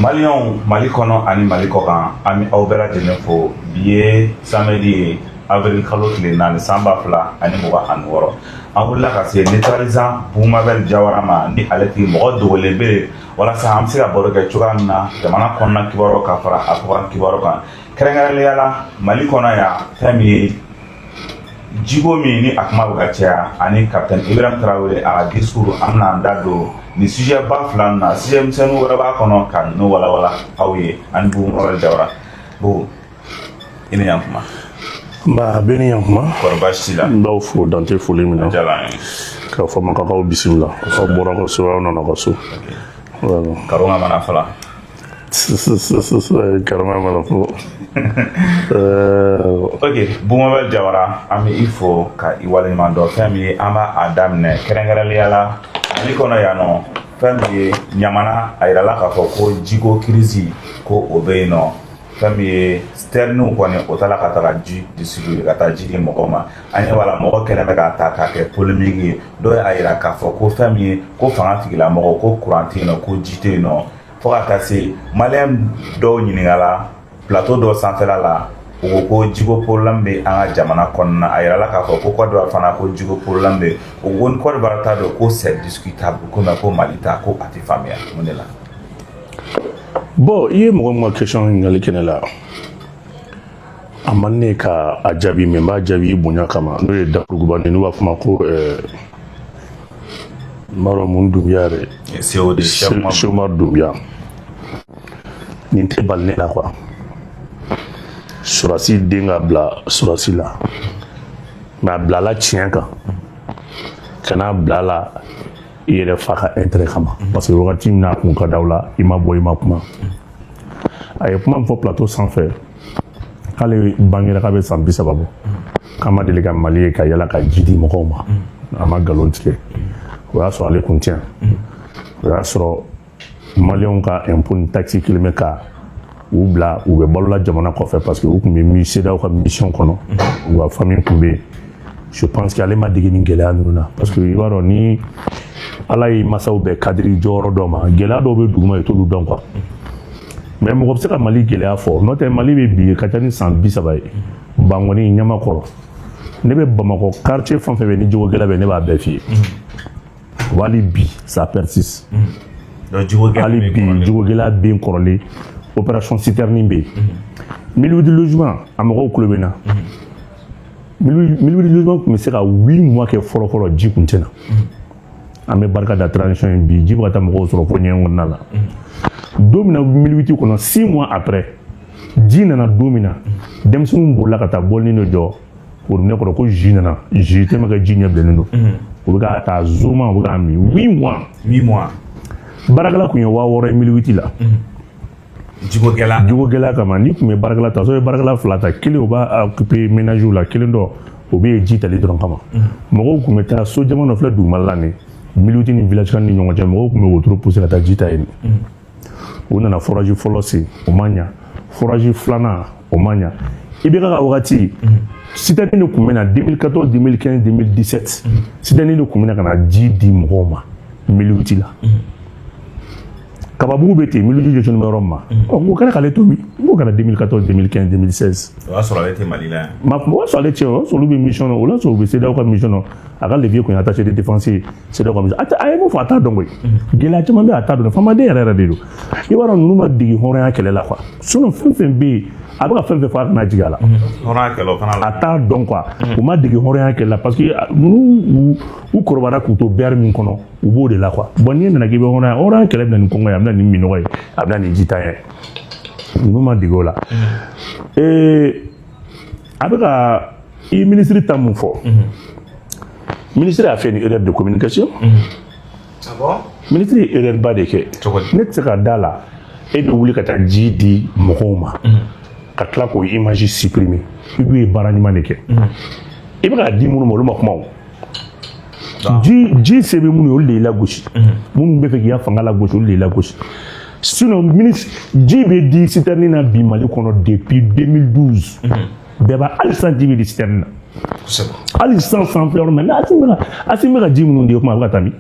Maliyɛnw, Mali kɔnɔ ani Mali kɔkan, an bɛ aw bɛɛ lajɛlen fo. Bi ye samedi ye, avril kalo tile 4, san 2026. An wulila ka se neutralisant Bumabel Jawara ma, ni ale tigi mɔgɔ dogolen bɛ yen, walasa an bɛ se ka baro kɛ cogoya min na jamana kɔnɔna kibaruyaw ka fara a kɔkan kibaru kan, kɛrɛnkɛrɛnnenya la Mali kɔnɔ yan. Fɛn min ye jiko min ni a kuma bɛ ka caya, ani capitaine Ibrahim Traoré a ka discours, an bɛna an da don nin sujet ba fila ninnu na. Sujet misɛnnin wɛrɛ b'a kɔnɔ ka ninnu walawala aw ye. Ani Bumabel Jawara. Bubu, i ni ɲantuma. Nba, bɛɛ ni ɲantuma. Kɔri baasi t'i la? N b'aw fo dante foli min na. A diyara an ye. K'a fɔ makakaw bisimila, aw bɔra ka so, aw nana ka so. Voilà. Karonga mana fɔla. Karama mana fɔ. Ok, Bumabel Jawara, an bɛ i fo ka i waleɲuman dɔn. Fɛn min ye, an b'a a daminɛ kɛrɛnkɛrɛnnenya la Mali kɔnɔ yan nɔ, fɛn min ye ɲamana, a yirala k'a fɔ ko jiko crise ko o bɛ yen nɔ. Fɛn min ye citernew kɔni, o taara ka taga ji distribuer, ka taa ji di mɔgɔw ma. An ɲɛ b'a la, mɔgɔ kɛlen bɛ k'a ta k'a kɛ polémique ye. Dɔw y'a yira k'a fɔ ko fɛn min ye ko fanga tigilamɔgɔw ko courant tɛ yen nɔ, ko ji tɛ yen nɔ, fo ka taa se maliyɛn dɔw ɲininkala plateau dɔ sanfɛla la, u ko ko jiko problème bɛ an ka jamana kɔnɔna. A yirala k'a fɔ ko Côte d'Ivoire fana, ko jiko problème bɛ yen. U ko ni Côte d'Ivoire ta don, ko c'est discutable, ko mais ko Mali ta, ko a tɛ faamuya mun de la. Bon, i ye mɔgɔ min ka question ɲininkali kɛ ne la, a man ne ka a jaabi, mais n b'a jaabi i bonya kama. N'o ye dakurukuba, n'u b'a fɔ ma ko n b'a dɔn mun Dunbiya yɛrɛ. COD. Cheikh Umar Dunbiya. Nin tɛ bali ne la quoi. Surasi den ka bila surasi la, mais a bilala tiɲɛ kan, kana bila la i yɛrɛ fa ka intérêt kama, parce que wagati min na a kun ka d'aw la, i ma bɔ, i ma kuma. A ye kuma min fɔ plateau sanfɛ, k'ale bangera k'a bɛ san 30 bɔ, k'a ma deli ka Mali ye ka yala ka ji di mɔgɔw ma. A ma nkalon tigɛ. O y'a sɔrɔ ale kun tɛ yan. O y'a sɔrɔ maliyɛnw ka impôt ni taxe kelen bɛ ka u bila u bɛ balola jamana kɔfɛ, parce que u tun bɛ CEDEAO ka mission kɔnɔ, u ka famille tun bɛ yen. Je pense que ale ma dege nin gɛlɛya ninnu na, parce que i b'a dɔn, ni Ala ye masaw bɛɛ kadiri jɔyɔrɔ dɔ ma, gɛlɛya dɔw bɛ duguma, i t'olu dɔn quoi. Mais mɔgɔ bɛ se ka Mali gɛlɛya fɔ? N'o tɛ, Mali bɛ bi ka ca ni san 30 ye. Bankɔni, Ɲamakɔrɔ, ne bɛ Bamakɔ quartier fɛn fɛn bɛ ni jogo gɛlɛn bɛ, ne b'a bɛɛ f'i ye. O hali bi, ça persiste. Hali bi, jogo gɛlɛya bɛ yen kɔrɔlen. Opération citerne bɛ yen, 1008 logement, a mɔgɔw tulo bɛ n na. 1008 logement tun bɛ se ka 8 mois kɛ fɔlɔ fɔlɔ, ji kun tɛ na. An bɛ barika da transition ye, bi ji bɛ ka taa mɔgɔw sɔrɔ fo ɲɛgɛn kɔnɔna la. Don min na 1008 kɔnɔ, 6 mois après, ji nana. Don min na denmisɛnninw bolila ka taa bɔlini dɔ jɔ robinet kɔrɔ ko ji nana, ji tɛ ka ji ɲɛ bilennen don, u bɛ ka taa zoma, u bɛ k'a min 8 mois. 8 mois. Baarakɛla kun ye 6000 ye 1008 la. Jiko gɛlɛya. Jiko gɛlɛya kama, n'i tun bɛ baarakɛla ta, so ye baarakɛla fila ta, kelen o b'a occuper ménage la, kelen dɔ o bɛ yen ji tali dɔrɔn kama. Mɔgɔw tun bɛ taa so jama dɔ filɛ dugumala la, nin 1008 ni village kan ni ɲɔgɔn cɛ, mɔgɔw tun bɛ wotoro pousser ka taa ji ta yen. U nana forage fɔlɔ sen, o ma ɲa. Forage filanan, o ma ɲa. I bɛ ka wagati citerne de tun bɛ na 2014, 2015, 2017, citerne de tun bɛ na ka na ji di mɔgɔw ma 1008 la. Kababugu bɛ ten, 1008 jɔsɔn bɛ yɔrɔ min ma, ɔ o kɛra k'ale to min, n k'o kɛra 2014, 2015, 2016. O y'a sɔrɔ ale tɛ Mali la yan. Ma, o y'a sɔrɔ ale cɛ, o y'a sɔrɔ olu bɛ mission na, o y'a sɔrɔ u bɛ CEDEAO ka mission na. A ka levier kun ye attaché de défense ye CEDEAO ka mission. A ye mun fɔ, a t'a dɔn koyi. Gɛlɛya caman bɛ yen, a t'a dɔn. Faamaden yɛrɛ yɛrɛ de don. I b'a dɔn, ninnu ma dege hɔrɔnya kɛlɛ la quoi. Sinon fɛn fɛn bɛ yen, a bɛ ka fɛn fɛn fɔ, a kana jigin a la. Hɔrɔnya kɛlɛ, o fana la. A t'a dɔn quoi. U ma dege hɔrɔnya kɛlɛ la, parce que ninnu u kɔrɔbayara k'u to bɛri min kɔnɔ, u b'o de la quoi. Bon, n'i nana k'i bɛ hɔrɔnya kɛlɛ, bɛ na ni kɔngɔ ye, a bɛ na ni minɔgɔ ye, a bɛ na ni jitanya ye. Ninnu ma dege o la. A bɛ ka i ministre ta mun fɔ? Ministre a fait une erreur de communication. Ah bon? Ministre ye erreur ba de kɛ. Cogo di? Ne tɛ se ka da la, e bɛ wuli ka taa ji di mɔgɔw ma, ka tila k'o image supprimer. I b'u ye baara ɲuman de kɛ. I bɛ k'a di minnu ma, olu ma kuma. O ji se bɛ minnu ye, olu de y'i lagosi. Minnu bɛ fɛ k'i ka fanga lagosi, olu de y'i lagosi. Sinon ministre, ji bɛ di citerne na bi Mali kɔnɔ depuis 2012. Bɛɛ b'a, hali sisan ji bɛ di citerne na. Hali sisan sanfɛ yɔrɔ min na, Asimi bɛ ka ji minnu di, o kuma a bɛ ka taa min?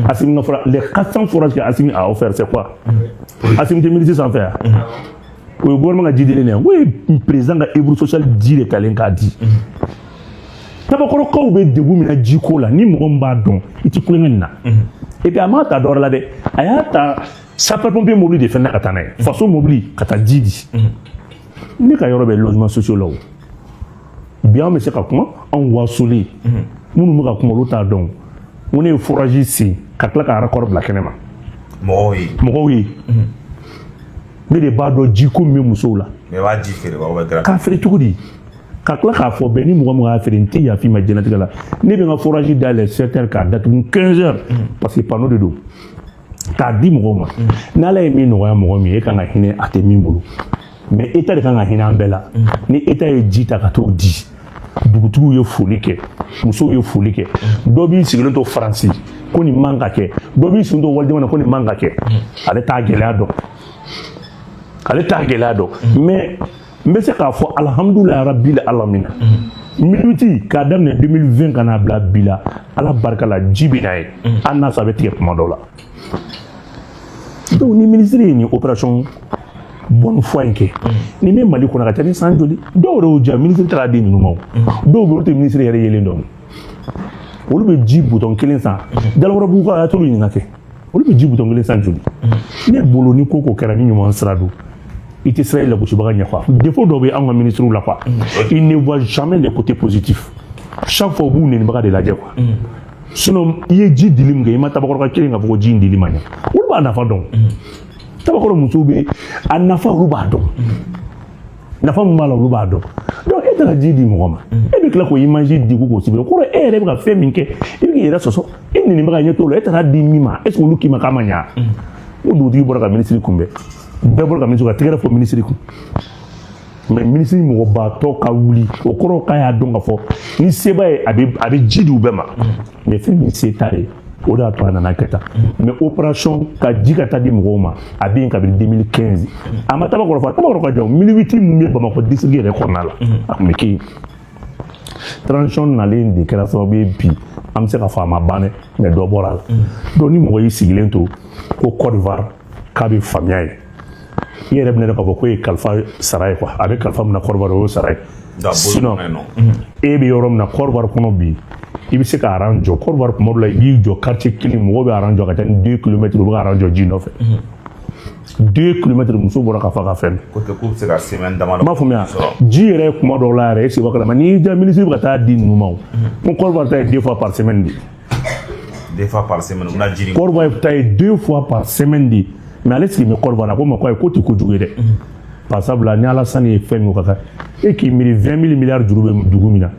Assimi ka forage, les 400 forages que Assimi a offert, c'est quoi? Assimi tɛ ministre sanfɛ yan, o ye gouvernement ka ji dilen de ye. O ye président ka œuvre sociale ji de talen k'a di. Tabakɔrɔkaw bɛ degun min na jiko la, ni mɔgɔ min b'a dɔn, i ti kulonkɛ nin na. Et puis a m'a ta dɔ wɛrɛ la dɛ, a y'a ta sapeur pompier mobili de fɛnɛ ka taa n'a ye, faso mobili ka taa ji di. Ne ka yɔrɔ bɛ logement sociaux la. O bi, an bɛ se ka kuma, anw wasolen minnu bɛ ka kuma, olu t'a dɔn. N ko ne ye forage sen ka tila ka raccord bila kɛnɛ ma. Mɔgɔw ye. Mɔgɔw ye, ne de b'a dɔn jiko min bɛ musow la. Mais i b'a ji feere wa, ou bien? K'a feere cogo di? Ka tila k'a fɔ bɛn ni mɔgɔ min k'a feere, n tɛ yafa i ma diɲɛlatigɛ la. Ne bɛ n ka forage dayɛlɛ 7 heures k'a datugu 15 heures, parce que panneau de don k'a di mɔgɔw ma. N'Ala ye min nɔgɔya mɔgɔ min ye, e kan ka hinɛ a tɛ min bolo. Mais État de kan ka hinɛ an bɛɛ la. Ni État ye ji ta ka t'o di, dugutigiw ye foli kɛ, musow ye foli kɛ. Dɔ b'i sigilen to Faransi ko nin man ka kɛ, dɔ b'i sigilen to walijamana ko nin man ka kɛ. Ale t'a gɛlɛya dɔn, ale t'a gɛlɛya dɔn. Mais n bɛ se k'a fɔ, alhamdulilayi rabil alamina, minute k'a daminɛ 2020 ka n'a bila bi la, Ala barika la, ji bɛ na ye, hali n'a sɔrɔ a bɛ tigɛ kuma dɔw la. Donc ni ministre ye nin opération bonne foi in kɛ, ni bɛ Mali kɔnɔ ka ca ni san joli, dɔw yɛrɛ y'o ja ministre taara di ninnu ma. O dɔw bɛ yen, olu tɛ ministre yɛrɛ yelen dɔn. Olu bɛ ji butɔn kelen san Jalakɔrɔbugu ka, a t'olu ɲininka kɛ, olu bɛ ji butɔn kelen san joli? Ne bolo, ni ko ko kɛra ni ɲuman sira don, i tɛ sira i lagosibaga ɲɛ quoi. Défaut dɔ bɛ anw ka ministres la quoi, ils ne voient jamais les côtés positifs. Chaque fois u b'u nenibaga de lajɛ quoi. Sinon i ye ji dili min kɛ, i ma Tabakɔrɔ kelen k'a fɔ ko ji in dili ma ɲɛ. Olu b'a nafa dɔn. Tabakɔrɔ musow bɛ a nafa, olu b'a dɔn nafa min b'a la, olu b'a dɔn. Donc e taara ji di mɔgɔ ma, e bɛ tila k'o image di ko k'o sɛbɛn, o kɔrɔ e yɛrɛ bɛ ka fɛn min kɛ, i bɛ k'i yɛrɛ sɔsɔ. E nenibaga ɲɛ t'o la. E taara di min ma, est ce que olu k'i ma k'a ma ɲa? O dugutigi bɔra ka minisiri kunbɛn, bɛɛ bɔra ka minisiri ka tɛgɛrɛ fɔ minisiri kun. Mais minisiri mɔgɔbatɔ ka wuli, o kɔrɔ k'a y'a dɔn k'a fɔ ni seba ye, a bɛ ji di u bɛɛ ma. Mais fɛn min se t'a ye, o de y'a to a nana kɛ tan. Mais opération ka ji ka taa di mɔgɔw ma, a bɛ yen kabini 2015. A ma Tabakɔrɔ fɔ, Tabakɔrɔ ka jan. Mille min bɛ Bamakɔ district yɛrɛ kɔnɔna la, a tun bɛ kɛ yen. Transition nalen de kɛra sababu ye bi an bɛ se k'a fɔ a ma ban dɛ, mais dɔ bɔra a la. Donc ni mɔgɔ y'i sigilen to ko Côte d'Ivoire k'a bɛ faamuya ye, i yɛrɛ bɛna k'a fɔ ko ye kalifa sara ye quoi. A bɛ kalifa min na Côte d'Ivoire, o y'o sara ye. Sinon e bɛ yɔrɔ min na Côte d'Ivoire kɔnɔ bi, i bɛ se ka rang jɔ Côte d'Ivoire kuma dɔ la, i b'i jɔ quartier kelen, mɔgɔw bɛ rang jɔ ka taa ni 2 kilomètres, u bɛ ka rang jɔ ji nɔfɛ, 2 kilomètres. Muso bɔra ka fa ka fɛn. Ko tɛ k'u bɛ se ka semaine damadɔ. N b'a faamuya, ji yɛrɛ kuma dɔw la yɛrɛ, e sigi kalama n'i y'i diya, ministre bɛ ka taa di ninnu ma. O ko Côte d'Ivoire ta ye deux fois par semaine de. Deux fois par semaine, u bɛna ji di. Côte d'Ivoire ta ye deux fois par semaine de. Mais ale sigi bɛ Côte d'Ivoire, a ko ma ko ayi, ko tɛ kojugu ye dɛ. Par sabula ni Alassane ye fɛn min ka kan, e k'i miiri 20 000 milliards juru bɛ dugu min na.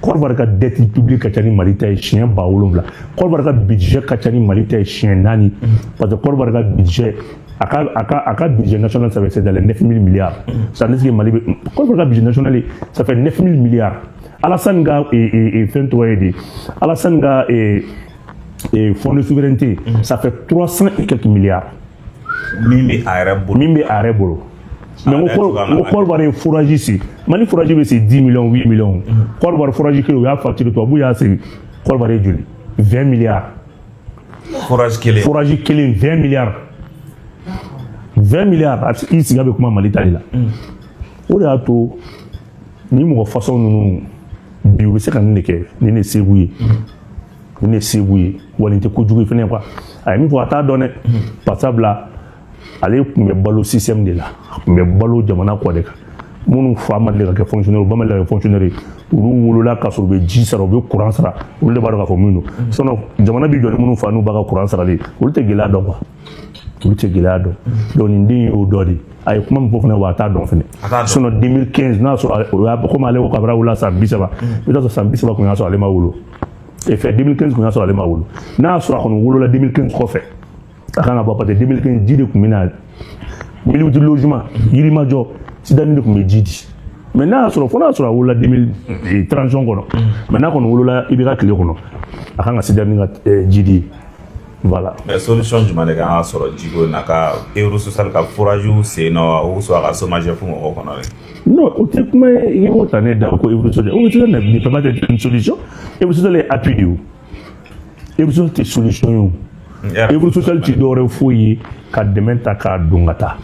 Côte d'Ivoire ka dette publique ka ca ni Mali ta ye siɲɛ 7000. Côte d'Ivoire ka budget ka ca ni Mali ta ye siɲɛ 4, parce que Côte d'Ivoire ka budget, a ka budget national, ça fait, c'est dans les 9 000 milliards. Ça veut dire que Mali bɛ, Côte d'Ivoire ka budget national, ça fait 9 000 milliards. Alassane ka fɛn tɔgɔ ye di, Alassane ka fonds de souveraineté, ça fait 300 et quelques milliards. Min bɛ a yɛrɛ bolo. Min bɛ a yɛrɛ bolo. Mais n ko Côte d'Ivoire ye forage si, Mali forage bɛ se 10 millions, 8 millions. Côte d'Ivoire forage kelen, u y'a facture, tubabu y'a sigi, Côte d'Ivoire ye joli? 20 milliards. Forage kelen. Forage kelen, 20 milliards, 20 milliards. A bɛ se k'i sigi, a bɛ kuma Mali ta de la. O de y'a to ni mɔgɔ façon ninnu bi, u bɛ se ka nin de kɛ. Nin de Segu ye, nin de Segu ye. Wa nin tɛ kojugu ye fɛnɛ quoi. A ye min fɔ, a t'a dɔn dɛ. Par sabula ale tun bɛ balo système de la, a tun bɛ balo jamana kɔ de kan. Minnu fa ma deli ka kɛ fonctionnaire, u ba ma deli ka kɛ fonctionnaire ye, olu wolola k'a sɔrɔ u bɛ ji sara, u bɛ courant sara, olu de b'a dɔn k'a fɔ min don. Sinon jamana bɛ jɔ ni minnu fa n'u ba ka courant sarali, olu tɛ gɛlɛya dɔn quoi, olu tɛ gɛlɛya dɔn. Donc nin den y'o dɔ de ye. A ye kuma min fɔ fana, wa a t'a dɔn fana. Sinon 2015, n'a sɔrɔ o y'a komi ale ko kabini a wolola san 30, i bɛ taa sɔrɔ san 30 kun y'a sɔrɔ ale ma wolo. Et fait 2015 kun y'a sɔrɔ ale ma wolo. N'a y'a sɔrɔ a kɔni wolola 2015 kɔfɛ, a kan ka bɔ, parce que 2015 ji de tun bɛ na 1008 logement Yirimajɔ, Sidani de tun bɛ ji di. Mais n'a y'a sɔrɔ, fo n'a y'a sɔrɔ a wolola 2000 transition kɔnɔ. Mais n'a kɔni wolola IBK tile kɔnɔ, a kan ka Sidani ka ji di, voilà. Mais solution jumɛn de kan ka sɔrɔ jiko in na, ka œuvre sociale ka forage sen nɔ, ou soit a ka SOMAGEP mɔgɔw kɔnɔ dɛ? Non, o tɛ kuma ye. I b'o ta ne da ko œuvre sociale, œuvre sociale ne peut pas être une solution. Œuvre sociale ye appui de ye. O Œuvre sociale tɛ solution ye o. Œuvre sociale tɛ dɔwɛrɛ foyi ye ka dɛmɛ ta k'a don ka taa.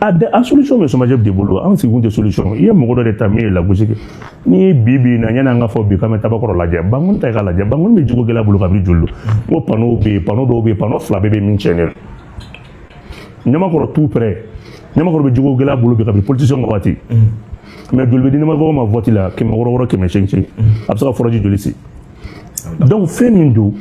A solution bɛ SOMAGEP de bolo. An sigikun tɛ solution. I ye mɔgɔ dɔ de ta min ye lagosi kɛ. N'i ye bi bi in na, yanni an ka fɔ bi k'an bɛ Tabakɔrɔ lajɛ, Bankoni ta i k'a lajɛ. Bankoni bɛ jiko gɛlɛya bolo kabini joli don. N ko panneau bɛ yen, panneau dɔw bɛ yen, panneau fila bɛɛ bɛ min tiɲɛnen don. Ɲamakɔrɔ tout près, Ɲamakɔrɔ bɛ jiko gɛlɛya bolo bi kabini politicien ka waati. Mais joli bɛ di Ɲamakɔrɔ ma vote la? 600 600, 800 800. A bɛ se ka forage joli sen? Donc fɛn min don,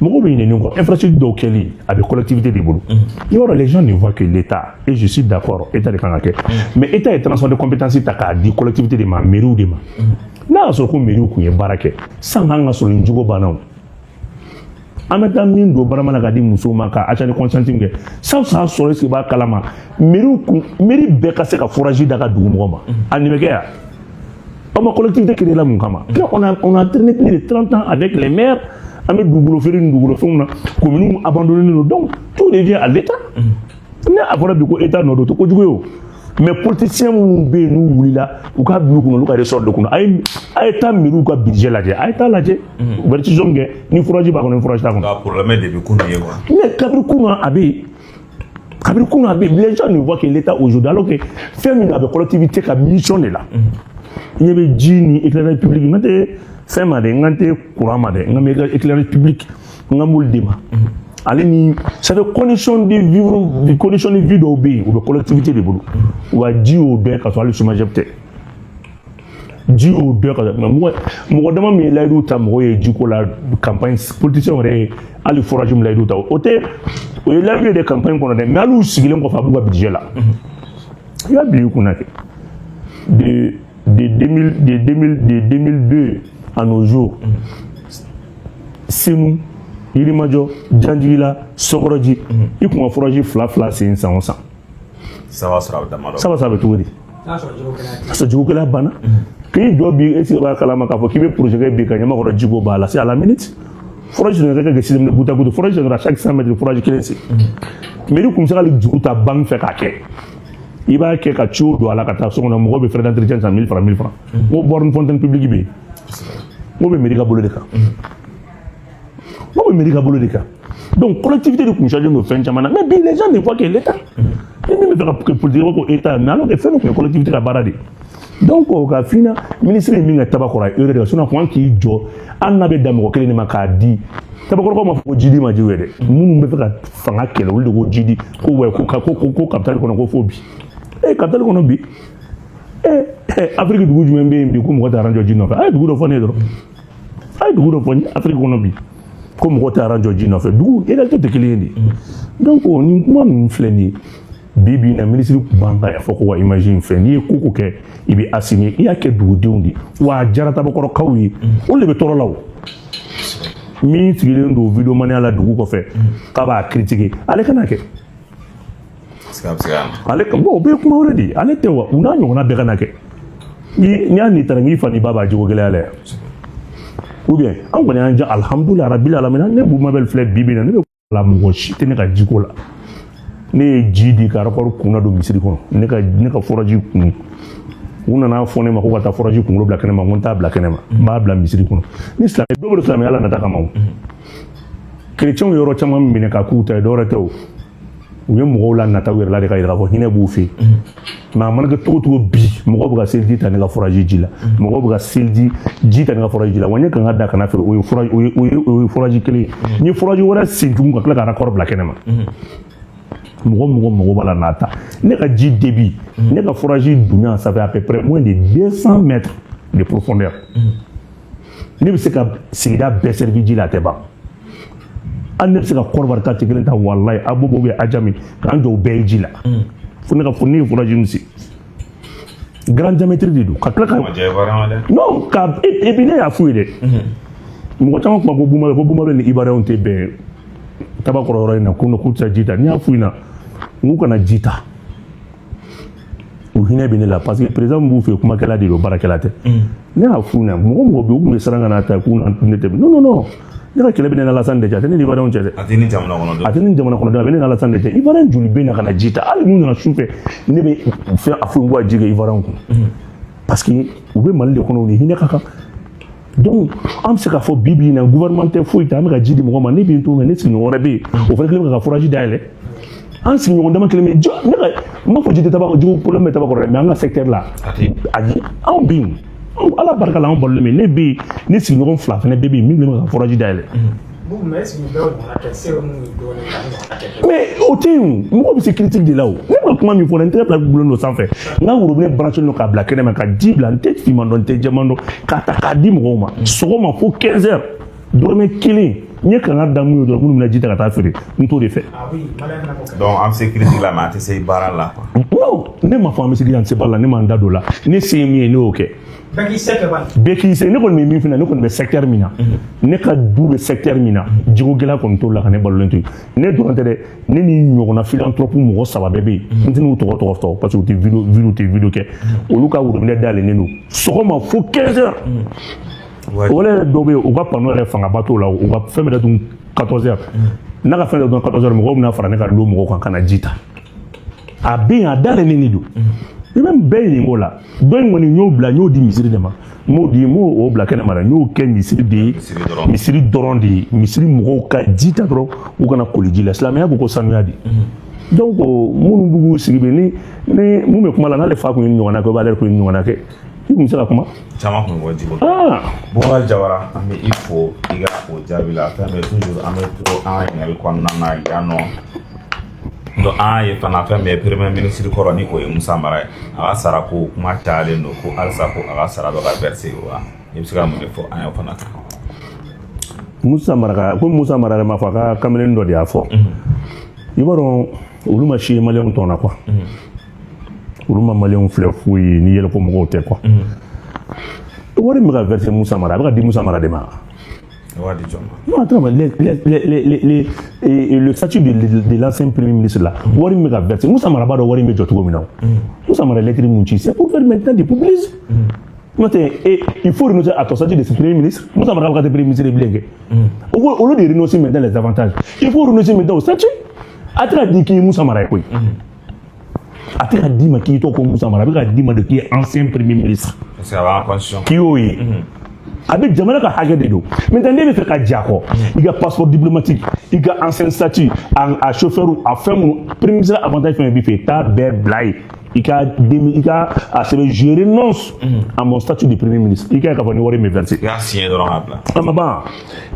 mɔgɔw bɛ ɲinɛ nin kɔ. Infrastructure dɔw kɛli, a bɛ collectivité de bolo. I b'a dɔn, les gens ne voient que l'État, et je suis d'accord, État de kan ka kɛ, mais État ye transfert de compétence ta k'a di collectivité de ma, mairie de ma. N'a y'a sɔrɔ ko mairie kun ye baara kɛ san kan ka sɔrɔ nin jogo banna o. An bɛ taa min don barama la ka di musow ma ka achat de conscience kɛ san san sɔrɔ, est-ce que i b'a kalama, mairie kun, mairie bɛɛ ka se ka forage da ka dugu mɔgɔ ma, a nin bɛ kɛ yan. Aw ma collectivité créé la mun kama? On a traîné plus de 30 ans avec les maires. An bɛ dugukolo feere ni dugukolo fɛnw na, communes abandonné don, donc tout revient à l'État. Ne a fɔra bi ko État nɔ don, o tɛ kojugu ye o. Mais politiciens minnu bɛ yen, n'u wulila, u ka bila u kunna, olu ka ressort de kunna. A ye taa mairie ka budget lajɛ, a ye taa lajɛ, u bɛ décision kɛ ni forage b'a kɔnɔ, ni forage t'a kɔnɔ. Nka problème de bɛ kunun ye quoi. Mais kabini kunun a bɛ yen, kabini kunun a bɛ yen. Les gens ne voient que l'État aujourd'hui, alors que fɛn min don, a bɛ collectivité ka mission de la. I ɲɛ bɛ ji ni éclairage public, n ka tɛ fɛn ma dɛ, n ka tɛ courant ma dɛ, n ka bɛ éclairage public, n ka m'olu de ma. Ale ni ça fait condition de vivre, condition de vie dɔw bɛ yen, u bɛ collectivité de bolo. Wa ji y'o dɔn ka sɔrɔ hali SOMAGEP tɛ. Ji y'o dɔn ka sɔrɔ mɔgɔ dama min ye layidu ta mɔgɔw ye jiko la, campagne, politicien yɛrɛ ye hali forage min layidu ta, o tɛ, o ye layidu ye de campagne kɔnɔ dɛ, mais hali u sigilen kɔfɛ, a b'u ka budget la. I b'a bila i kunna kɛ de 2000 de 2000 de 2002 à nos jours, Senu, Yirimajɔ, Janjigila, Sɔkɔrɔji, i kun ka forage fila fila sen san o san. Saba sɔrɔ a bɛ damadɔ. Saba saba bɛ cogo di? Ka sɔrɔ jiko banna. K'i jɔ bi, est ce que b'a kalama k'a fɔ k'i bɛ projet kɛ bi ka Ɲamakɔrɔ jiko b'a la? C'est à la minute. Forage dun ka kɛ système de goutte à goutte. Forage dun, à chaque 100 mètres, forage kelen sen. Mairie kun bɛ se ka juru ta banque fɛ k'a kɛ. I b'a kɛ ka tuyau don a la ka taa so kɔnɔ, mɔgɔw bɛ frais d'entretien san 1000 francs, 1000 francs. N ko borne fontaine publique bɛ yen, n ko bɛ mairie ka bolo de kan, n ko bɛ mairie ka bolo de kan. Donc collectivité de kun chargé don fɛn caman na, mais bi les gens ne voient que l'État. Ni min bɛ fɛ ka politique ko État, mais alors que fɛn dɔ tun ye collectivité ka baara de ye. Donc o ka fina ministre ye min kɛ Tabakɔrɔ, a ye erreur de kɛ. Sinon kun kan k'i jɔ, hali n'a bɛ dan mɔgɔ kelen de ma k'a di. Tabakɔrɔkaw ma fɔ ko jidi ma ji ye dɛ. Minnu bɛ fɛ ka fanga kɛlɛ, olu de ko jidi ko wɛ, ko capitale kɔnɔ, ko fo bi capitale kɔnɔ bi. Afiriki dugu jumɛn bɛ yen bi ko mɔgɔ tɛ rang jɔ ji nɔfɛ? A ye dugu dɔ fɔ ne ye dɔrɔn, a ye dugu dɔ fɔ n ye Afiriki kɔnɔ bi ko mɔgɔ tɛ rang jɔ ji nɔfɛ. Dugu réalité tɛ kelen ye de. Donc nin kuma ninnu filɛ nin ye bi bi in na, minisiri kun b'an kan fɔ ko wa image in filɛ, n'i ye ko ko kɛ, i bɛ assumer. I y'a kɛ dugudenw de, wa a diyara Tabakɔrɔkaw ye, olu de bɛ tɔɔrɔ la. O min sigilen don vidéomania la dugu kɔfɛ k'a b'a critiquer, ale kana kɛ. Ale bon, o bɛɛ ye kuma wɛrɛ de ye. Ale tɛ wa, u n'a ɲɔgɔnna bɛɛ kana kɛ. Ni y'a n'i taara k'i fa n'i ba b'a jogo gɛlɛya la yan, ou bien an kɔni y'an ja, alhamdulilah rabil alamin. Ne Bumabel filɛ bi bi in na, ne bɛ la, mɔgɔ si tɛ ne ka jiko la. Ne ye ji di ka raccord kunna don misiri kɔnɔ. Ne ka forage kun, u nana fɔ ne ma ko ka taa forage kunkolo bila kɛnɛ ma. N ko n t'a bila kɛnɛ ma, n b'a bila misiri kɔnɔ. Ni silamɛ dɔw bɛ silamɛya la nata kama, o chrétiens yɔrɔ caman minɛ ka k'u ta ye, dɔwɛrɛ tɛ o, u ye mɔgɔw la nata u yɛrɛ la de ka yira k'a fɔ hinɛ b'u fɛ yen. Mais a mana kɛ cogo cogo, bi mɔgɔw bɛ ka seliji ta ne ka forage ji la, mɔgɔw bɛ ka seliji ji ta ne ka forage ji la. Wa n ye kan ka da kana feere, o ye forage, o ye forage kelen ye. N ye forage wɛrɛ sen tugun ka tila ka raccord bila kɛnɛ ma. Mɔgɔ mɔgɔ b'a la n'a ta ne ka ji débit, ne ka forage dunya, ça fait à peu près moins de 200 mètres de profondeur. Ne bɛ se ka sigida bɛɛ servi ji la, a tɛ ban. Hali ne bɛ se ka Kɔrɔbari quartier kelen ta, walayi, Abobo bɛ Adjamé, k'an jɔ o bɛɛ ye ji la. Fo ne ka fo ne ye forage min sen, grand diamètre de don, ka tila ka non ka et puis ne y'a f'u ye dɛ. Mɔgɔ caman kuma ko Bumabel, ko Bumabel ni Ivoiriyɛnw tɛ bɛn Tabakɔrɔ yɔrɔ in na, ko k'u tɛ se ji ta. N'i y'a f'u ɲɛna, n k'u kana ji ta, u hinɛ bɛ ne la, parce que président min b'u fɛ yen, kumakɛla de don, baarakɛla tɛ. Ne y'a f'u ɲɛna, mɔgɔ mɔgɔ bɛ yen, u tun bɛ siran ka n'a ta k'u na ne tɛ. Non, non, non, ne ka kɛlɛ bɛ ne ni Alassane de cɛ, a tɛ ne ni Ivoiriyɛnw cɛ dɛ. A tɛ ni jamana kɔnɔdenw. A tɛ ni jamana kɔnɔdenw, a bɛ ne ni Alassane de cɛ. Ivoiriyɛn joli bɛ na ka na ji ta? Hali n'u nana su fɛ, ne bɛ fɛn a fɔ n ko ka ji kɛ Ivoiriyɛnw kun, parce que u bɛ Mali de kɔnɔ, u ni hinɛ ka kan. Donc an bɛ se k'a fɔ bi bi in na, gouvernement tɛ foyi tɛ, an bɛ ka ji di mɔgɔ ma. Ne bɛ n to ne sigiɲɔgɔn wɛrɛ bɛ yen, o fana kɛlen bɛ ka forage dayɛlɛ. An sigiɲɔgɔn dama kelen bɛ jɔ. Ne ka n b'a fɔ ji tɛ Tabakɔrɔ, jiko problème bɛ Tabakɔrɔ dɛ, mais an ka secteur la, ayi, anw bɛ yen, Ala barika la, anw balolen bɛ. Ne bɛ yen, ne sigiɲɔgɔn fila fana bɛɛ bɛ yen min kɛlen bɛ ka forage dayɛlɛ. Mais o tɛ yen o, mɔgɔ bɛ se critique de la. O ne ma kuma min fɔ dɛ, n tɛgɛ fila gulonnen don sanfɛ, n ka robinet branché don k'a bila kɛnɛ ma, ka ji bila, n tɛ finman dɔn, n tɛ jɛman dɔn, k'a ta k'a di mɔgɔw ma sɔgɔma fo 15 heures, dɔrɔmɛ kelen. N ye kanga da mun ye dɔrɔn, minnu bɛna ji ta ka taa feere, n t'o de fɛ. Donc an bɛ se critique la, mais an tɛ se baara la quoi. Non, ne ma fɔ an bɛ se an tɛ se baara la, ne m'an da don o la. Ne se ye min ye, ne y'o kɛ. Bɛɛ k'i se kɛ bani. Bɛɛ k'i se. Ne kɔni bɛ min f'i ɲɛna, ne kɔni bɛ secteur min na, ne ka du bɛ secteur min na, jiko gɛlɛya kɔni t'o la ka ne balolen to yen. Ne dɔrɔn tɛ dɛ, ne ni ɲɔgɔnna philanthrope mɔgɔ saba bɛɛ bɛ yen. N tɛn'u tɔgɔ fɔ parce que u tɛ vidéo, u tɛ vidéo kɛ. Olu ka robinet dayɛlɛnnen don sɔgɔma fo 15 heures. O yɛrɛ dɔw bɛ yen, u ka panneau yɛrɛ fangaba t'o la, u ka fɛn bɛ datugu 14 heures. N'a ka fɛn datugu 14 heures, mɔgɔw bɛna fara ne ka du mɔgɔw kan ka na ji ta. A bɛ yen, a dayɛlɛnnen de don. I bɛ bɛɛ ɲininka o la. Dɔ in kɔni, n y'o bila, n y'o di misiri de ma. N m'o di, n m'o bila kɛnɛ ma dɛ, n y'o kɛ misiri de ye. Misiri dɔrɔn de ye, misiri mɔgɔw ka ji ta dɔrɔn, u kana koli ji la. Silamɛya ko ko sanuya de. Donc minnu b'u sigi bɛ ni mun bɛ kuma la, n'ale fa kun ye ɲɔgɔnna kɛ, o b'ale kun ye ɲɔgɔnna kɛ, i kun bɛ se ka kuma. Caman kun bɛ bɔ jiko. Ah. Bubakari Jawara, an bɛ i fo i ka o jaabi la. Fɛn bɛɛ toujours, an bɛ to an ka ɲininkali kɔnɔna na yan nɔ. Donc an y'a ye fana, fɛn min ye premier ministre kɔrɔ, ni o ye Musa Mara ye, a ka sarako kuma cayalen don, ko halisa ko a ka sara bɛ ka verser wa? I bɛ se ka mun de fɔ an ye o fana kan? Musa Mara ka ko, Musa Mara yɛrɛ ma fɔ, a ka kamalen dɔ de y'a fɔ. I b'a dɔn, olu ma si maliyɛnw tɔn na quoi, olu ma maliyɛnw filɛ foyi ye ni yɛlɛko mɔgɔw tɛ quoi. Wari min bɛ ka verser Musa Mara, a bɛ ka di Musa Mara de ma. O b'a di jɔn ma? Non, attends, le statut de l'ancien premier ministre là, wari min bɛ ka verser, Musa Mara b'a dɔn wari in bɛ jɔ cogo min na o. Musa Mara lettre mun ci, c'est pour faire maintenant du publicisme. N'o tɛ, et il faut renoncer à ton statut de premier ministre. Musa Mara bɛ ka kɛ premier ministre ye bilen kɛ. Au lieu de renoncer maintenant les avantages, il faut renoncer maintenant au statut. A tɛ ka di k'i ye Musa Mara ye koyi. A tɛ ka d'i ma k'i tɔgɔ ko Musa Mara, a bɛ ka d'i ma de k'i ye ancien premier ministre. Parce que a b'an constitution. K'i y'o ye. A bɛ jamana ka hakɛ de don. Maintenant ne bɛ fɛ ka ja kɔ, i ka passeport diplomatique, i ka ancien statut, a chauffeur, a fɛn minnu, premier ministre avantage fɛn fɛn b'i fɛ, i t'a bɛɛ bila yen. I ka demi, i ka a sɛbɛn : « Je renonce à mon statut de premier ministre. » I ka ye k'a fɔ ni wari min bɛ verser. I y'a signé dɔrɔn k'a bila. A ma ban.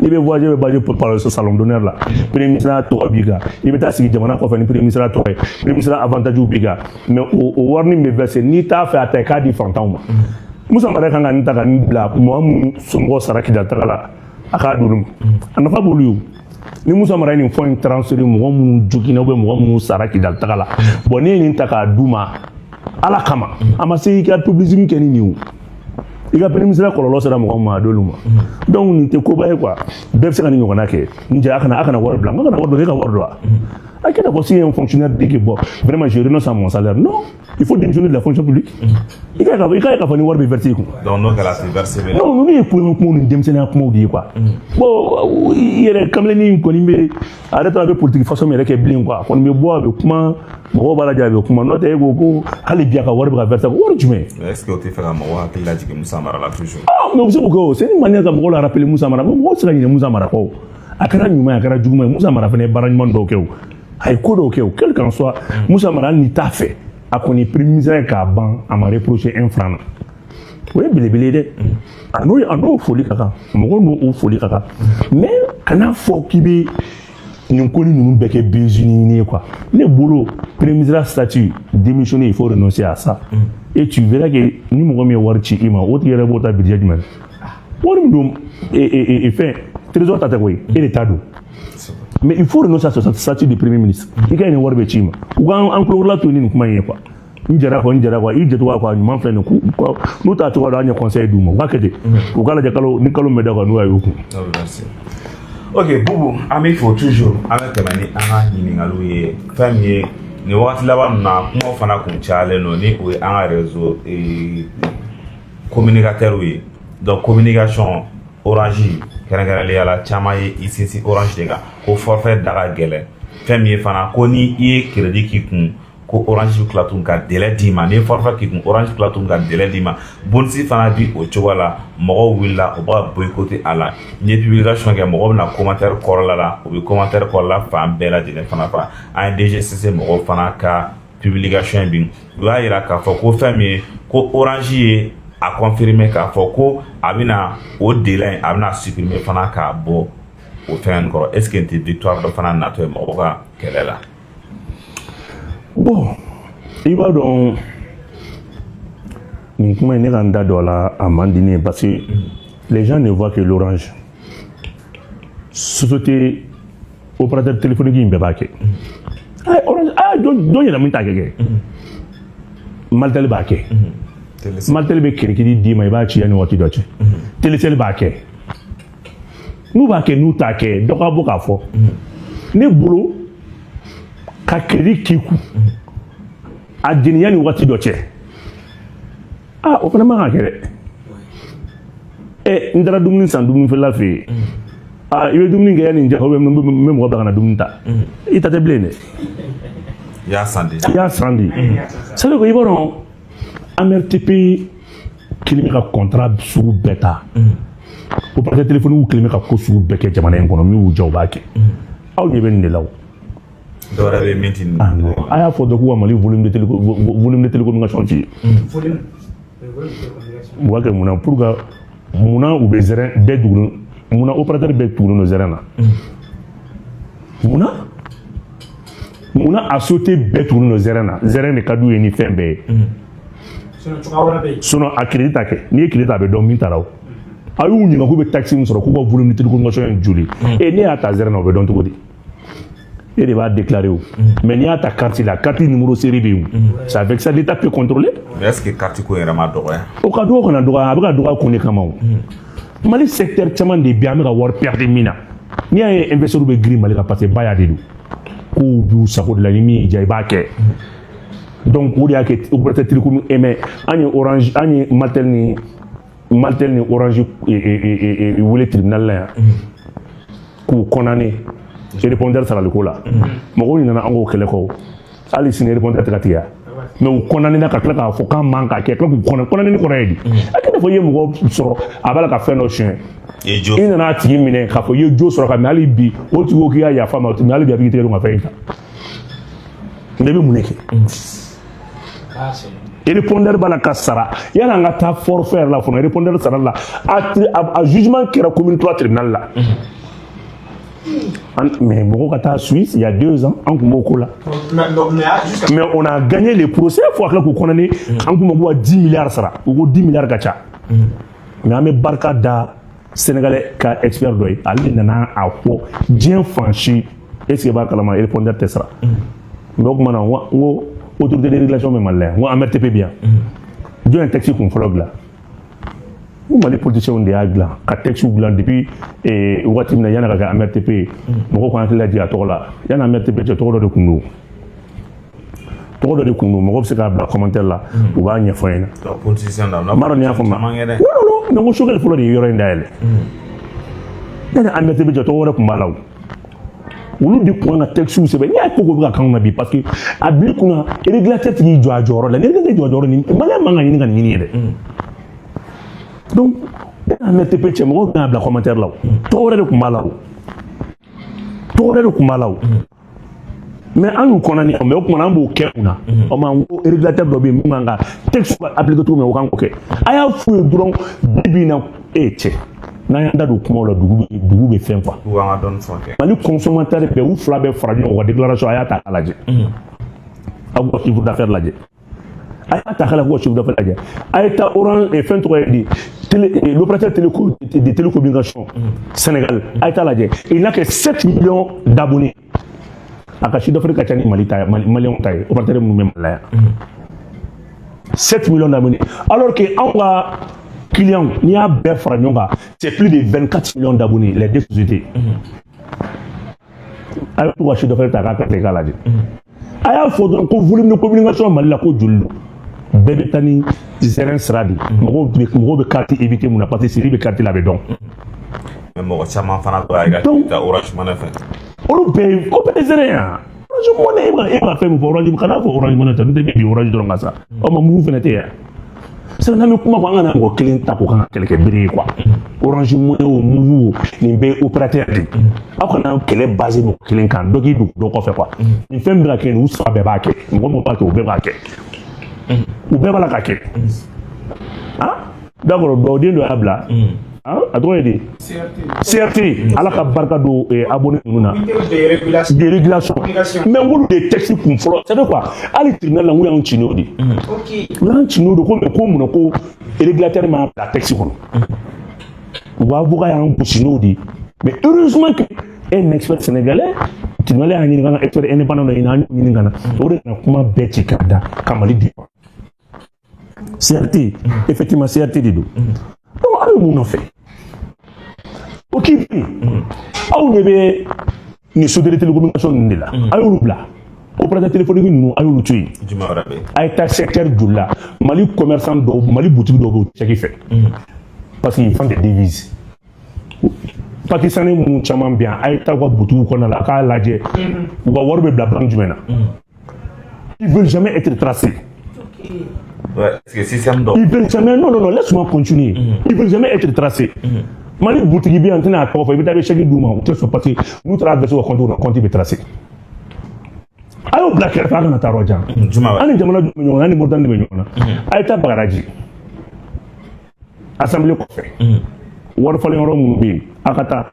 N'i bɛ voyager, bɛ voyager par ce salon d'honneur la, premier ministre tɔgɔ b'i kan. I bɛ taa sigi jamana kɔfɛ ni premier ministre tɔgɔ ye, premier ministre avantage b'i kan. Mais o wari min bɛ verser, n'i t'a fɛ a ta, i k'a di fantanw ma. Musa Mara kan ka nin ta ka nin bila mɔgɔ minnu somɔgɔw sara Kidali taga la, a k'a d'olu ma, a nafa b'olu ye o. Ni Musa Mara ye nin fɛn in transféré, mɔgɔ minnu joginna ou bien mɔgɔ minnu sara Kidali taga la, bon, ne ye nin ta k'a d'u ma Ala kama, a ma se i ka publicisme kɛ ni nin ye o. I ka premier ministre kɔlɔlɔ sera mɔgɔ min ma, a d'olu ma. Donc nin tɛ koba ye quoi, bɛɛ bɛ se ka nin ɲɔgɔnna kɛ. N cɛ, a kana wari bila, n kana wari bila, e ka wari don wa? A kɛra ko si un fonctionnaire dit que bon, vraiment, je renonce à mon salaire, non, il faut démissionner de la fonction publique. I ka ye k'a fɔ ni wari bɛ verser i kun. Donc n'o kɛra, a tɛ verser bilen. Non, ninnu ye kulonkɛ kumaw ni denmisɛnninya kumaw de ye quoi. Bon, i yɛrɛ kamalenin kɔni bɛ, a yɛrɛ taara bɛ politique façon min yɛrɛ kɛ bilen quoi, a kɔni bɛ bɔ, a bɛ kuma, mɔgɔw b'a lajɛ, a bɛ kuma. N'o tɛ, e ko ko hali bi a ka wari bɛ ka verser, wari jumɛn? Mais est ce que o tɛ fɛ ka mɔgɔw hakili lajigin Musa Mara la toujours? Ah, mais u bɛ se k'o kɛ o, c'est une manière ka mɔgɔw la rappeler Musa Mara. Mɔgɔw tɛ se ka ɲinɛ Musa Mara kɔ o. A kɛra ɲuman ye, a kɛra juguman ye, Musa Mara fana ye baara ɲuman dɔw kɛ o, a ye ko dɔw kɛ o. Quel qu'en soit, Musa Mara, hali n'i t'a fɛ, a kɔni ye premier ministre ye k'a ban, a ma reprocher un franc na, o ye belebele ye dɛ. A n'o foli ka kan, mɔgɔw n'o foli ka kan. Mais kana fɔ k'i bɛ nin ko ni ninnu bɛɛ kɛ buzz ɲini ye quoi. Ne bolo, premier ministre statut, démissionner, il faut renoncer à ça et tu verras que ni mɔgɔ min ye wari ci i ma, o tigi yɛrɛ b'o ta budget jumɛn, wari min don fɛn trésor ta tɛ koyi, e de ta don. Mais il faut renoncer à ce statut de premier ministre. I ka nin wari bɛ ci i ma, u k'an an kulokɔrɔla to ni nin kuma in ye quoi. N jɛra kɔ, n jɛra kɔ, i jɛcogo quoi, ɲuman filɛ nin ku n'u t'a cogoya dɔn, an ye conseil d'u ma, u k'a kɛ ten, u k'a lajɛ kalo ni kalo min bɛ da kan, n'u y'a y'u kun. Merci. Ok Bubu, an b'i fo toujours. An bɛ tɛmɛ ni an ka ɲininkaliw ye. Fɛn min ye nin wagati laban ninnu na, kumaw fana kun cayalen don, ni o ye an ka réseau communicateurs ye. Donc communication, Orange kɛrɛnkɛrɛnnenya la, caman ye i sinsin Orange de kan ko forfait da ka gɛlɛn. Fɛn min ye fana ko ni i ye crédit k'i kun Ko Orange bɛ tila tun ka délai d'i ma. N'i ye forfait k'i kun, Orange tila tun ka délai d'i ma. Bonus fana bi o cogo la. Mɔgɔw wulila, u b'a boycotter a la. N ye publication kɛ, mɔgɔw bɛna commentaire kɔrɔla la, u bɛ commentaire kɔrɔla fan bɛɛ lajɛlen fana fa. An ye DGCC mɔgɔw fana ka publication bin, u y'a yira k'a fɔ ko fɛn min ye ko Orange ye a confirmer k'a fɔ ko a bɛna o délai in, a bɛna supprimer fana k'a bɔ o fɛn in kɔrɔ. Est ce que nin tɛ victoire dɔ fana natɔ ye mɔgɔw ka kɛlɛ la? Bon, i b'a dɔn, nin kuma in, ne ka n da don a la, a man di ne ye, parce que les gens ne voient que l'Orange. Société opérateur téléphonique in bɛɛ b'a kɛ. Orange, jɔn jɔn yɛrɛ min t'a kɛ? Malitel b'a kɛ. Malitel bɛ crédit d'i ma, i b'a ci yanni waati dɔ cɛ. Telecel b'a kɛ. N'u b'a kɛ, n'u t'a kɛ, dɔ ka bɔ k'a fɔ. Ne bolo, ka crédit k'i kun, a jeni yanni waati dɔ cɛ, ah, o fana man ka kɛ dɛ. Ɛ, n taara dumuni san dumunifeerela fɛ yen, ah, i bɛ dumuni kɛ yanni n cɛ, n bɛ mɔgɔ bila ka na dumuni ta. I ta tɛ bilen dɛ. I y'a san de. I y'a san de. C'est à dire que i b'a dɔn, AMRTP kelen bɛ ka contrat sugu bɛɛ ta. Opérateur téléphonique kelen bɛ ka ko sugu bɛɛ kɛ jamana in kɔnɔ. Min y'u diya, u b'a kɛ. Aw ɲɛ bɛ nin de la o. Dɔwɛrɛ bɛ min ti. Ah non, a y'a fɔ dɔ k'u ka Mali volume de télécommunication ci. Volume. Le volume de télécommunication. U b'a kɛ mun na? Pour que munna u bɛ zɛrɛn bɛɛ tugulen? Munna opérateur bɛɛ tugulen don zɛrɛn na? Munna a société bɛɛ tugulen don zɛrɛn na? Zɛrɛn de ka d'u ye ni fɛn bɛɛ ye. Sinon, cogoya wɛrɛ bɛ yen. Sinon a crédit ta kɛ, n'i ye crédit ta, a bɛ dɔn min taara. O a y'u ɲininka k'u bɛ taxe min sɔrɔ, k'u ka volume de télécommunication ye joli e? Ne y'a ta zɛrɛn na, o bɛ dɔn cogo di? E de b'a déclarer o. Mais n'i y'a ta carte la, carte numéro série bɛ yen o. C'est avec ça l'État peut contrôler. Mais est ce que carte ko yɛrɛ ma dɔgɔya? O ka dɔgɔ, kana dɔgɔya, a bɛ ka dɔgɔya kun de kama o. Mali secteur caman de bɛ yen, an bɛ ka wari perdre min na. N'i y'a ye investisseur bɛ girin Mali kan, parce que baya de don, kow b'u sago de la, ni min y'i diya, i b'a kɛ. Donc o de y'a kɛ opérateur télécom. Mais an ye Orange, an ye Malitel ni Orange wele tribunal la yan k'u condamné répondeur saraliko la. Mɔgɔw ɲinɛna an k'o kɛlɛ kɔ. Hali sini répondeur tɛ ka tigɛ. Mais u condamné na ka tila k'a fɔ k'an man ka kɛ, tila k'u condamné. Condamné kɔrɔ ye di? A kɛ fɔ i ye mɔgɔ sɔrɔ, a b'a la ka fɛn dɔ suɲɛ, I jo. I nana a tigi minɛ k'a fɔ i ye jo sɔrɔ ka, mais hali bi o tigi ko k'i ka yafa ma, mais hali bi a b'i tɛgɛ don ka fɛn in ta. Ne bɛ mun de kɛ? Ah, c'est Répondeur b'a la ka sara. Yani an ka taa forfait yɛrɛ la fɔlɔ, répondeur sara la, a jugement kɛra commune 3 tribunal la. Mais mɔgɔw ka taa Suisse, il y a 2 ans, an tun b'o ko la. Mais, ah, jusqu'à Mais on a gagné les procès fo a tila k'u condamné. An k'u ma k'u ka 10 milliards sara, u ko 10 milliards ka ca. Mais an bɛ barika da Sénégalais ka expert dɔ ye, ale de nana a fɔ diɲɛ fan si. Est ce que i b'a kalama, répondeur tɛ sara? Mais o tuma na, n ko autorité de régulation bɛ Mali la yan, n ko AMRTP bɛ yan. Jɔn ye texte kun fɔlɔ dilan? N ko Mali politiciens de y'a dilan, ka texte dilan depuis waati min na, yanni ka kɛ AMRTP ye. Mɔgɔw kan hakili lajigin a tɔgɔ la. Yanni AMRTP cɛ, tɔgɔ dɔ de kun don, tɔgɔ dɔ de kun don. Mɔgɔ bɛ se k'a bila commentaire la, u b'a ɲɛfɔ n ɲɛna. Donc politicien na. N b'a dɔn n'i y'a fɔ ma. Caman kɛ dɛ. Non, non, non, mais n ko Choguel fɔlɔ de ye yɔrɔ in dayɛlɛ. Yanni AMRTP cɛ, tɔgɔ wɛrɛ tun b'a la. O olu de kun kan ka texte sɛbɛn. N'i y'a ko ko bɛ ka k'anw na bi, parce que a bil'i kunna régulateur tigi jɔ a jɔyɔrɔ la. Ni régulateur jɔ a jɔyɔrɔ, ni Malien man ka ɲini ka nin ɲini yɛrɛ. Donc AMRTP cɛ, mɔgɔw kan ka bila commentaire la. O tɔgɔ wɛrɛ de tun b'a la, o tɔgɔ wɛrɛ de tun b'a la o. Mais an y'u condamné, mais o tuma na an b'o kɛ mun na? O ma, n ko régulateur dɔ bɛ yen mun kan ka texte appliquer cogo min na, o kan k'o kɛ. A y'a f'u ye dɔrɔn bi bi in na. E cɛ, n'an y'an da don kumaw la, dugu bɛ fɛn quoi. K'u an ka dɔɔni fɔ kɛ. Mali consommateur bɛɛ, u fila bɛɛ fara ɲɔgɔn kan, u ka déclaration, a y'a ta k'a lajɛ, aw k'u ka chiffre d'affaires lajɛ. A y'a ta k'a la, k'u ka chiffre d'affaires lajɛ. A ye taa Orange, fɛn tɔgɔ ye di, télé, l'opérateur téléco de télécommunication Sénégal, a ye taa lajɛ, il n'a que 7 millions d'abonnés, a ka chiffre d'affaires ka ca ni Mali ta ye, Maliyɛnw ta ye. Opérateur minnu bɛ Mali la yan, 7 millions d'abonnés, alors que anw ka clients, n'i y'a bɛɛ fara ɲɔgɔn kan, c'est plus de 24 millions d'abonnés, les deux sociétés. A ye t'u ka chiffre d'affaires ta k'a kɛ k'a lajɛ. A y'a fɔ dɔrɔn ko volume de communication Mali la, ko joli don? Bɛɛ bɛ taa ni zɛrɛn sira de. Mɔgɔw bɛ carte éviter mun na? Parce que série bɛ carte la, a bɛ dɔn. Mais mɔgɔ caman fana bɛ ka Donc taa Orange Money fɛ. Olu bɛɛ, o bɛɛ tɛ zɛrɛn yan. Orange Orange Money, e b'a fɛn min fɔ Orange, kana fɔ Orange Money tɛ, n'o tɛ bi Orange dɔrɔn ka sa. Ɔ ma Moov fɛnɛ tɛ yan. C'est n'an bɛ kuma ko an kana mɔgɔ kelen ta k'o kan ka kɛlɛ kɛ bere ye quoi. Orange Money o, Moov o, nin bɛɛ ye opérateur de ye. Aw kana kɛlɛ basé mɔgɔ kelen kan, dɔ k'i dogo dɔ kɔfɛ quoi. Nin fɛn min bɛ ka kɛ nin, u saba bɛɛ b'a kɛ. Mɔgɔ mɔgɔ b'a kɛ, u bɛɛ b'a kɛ. U bɛɛ b'a la ka kɛ. Ah d'accord, dɔwden dɔ y'a bila. Ah, a tɔgɔ ye di? CRT. Ala ka barika don abonné ninnu na. De régulation. De régulation. Régulation. Mais n k'olu de ye texte kun fɔlɔ. C'est quoi? Hali tribunal la, n ko y'anw ci n'o de ye. U y'an ci n'o de ko, mais ko mun na ko régulateur m'a bila texte kɔnɔ? U ka avocat y'an gosi n'o de ye. Mais heureusement que un expert sénégalais, tribunal y'a ɲini ka expert indépendant dɔ ɲini, an y'o ɲini ka na. O de nana kuma bɛɛ ci k'a da ka Mali di. CRT, effectivement CRT de don. Donc aw bɛ mun nɔfɛ? O k'i bi aw ɲɛ bɛ nin société de télécommunication ninnu de la, a y'olu bila. Opérateur téléphonique ninnu, a y'olu to yen. Jumɛn wɛrɛ bɛ yen? A ye taa secteur joli la, Mali commerçant dɔw, Mali boutique dɔw bɛ yen, u tɛ chèque fɛ parce qu'ils font des devises. Pakistanais minnu caman bɛ yan, a ye taa u ka boutique kɔnɔna la, a k'a lajɛ u ka wari bɛ bila banque jumɛn na. Ils veulent jamais être tracés. Ouais, parce que système dɔ Ils veulent jamais, non, non, non, laisse-moi continuer. Ils veulent jamais être tracés. Mali boutique bɛ yan, n tɛna a tɔgɔ fɔ, i bɛ taa, i bɛ chèque d'u ma, u tɛ sɔn parce que n'u taara verser u ka compte kɔnɔ, compte bɛ tracé. A y'o bila kɛrɛfɛ, a kana taa yɔrɔ jan. Jumɛn wɛrɛ? An ni jamana jumɛn bɛ ɲɔgɔn na? An ni Moritani de bɛ ɲɔgɔn na. A ye taa Bagadaji assemblée kɔfɛ, wari falen yɔrɔ minnu bɛ yen, a ka taa,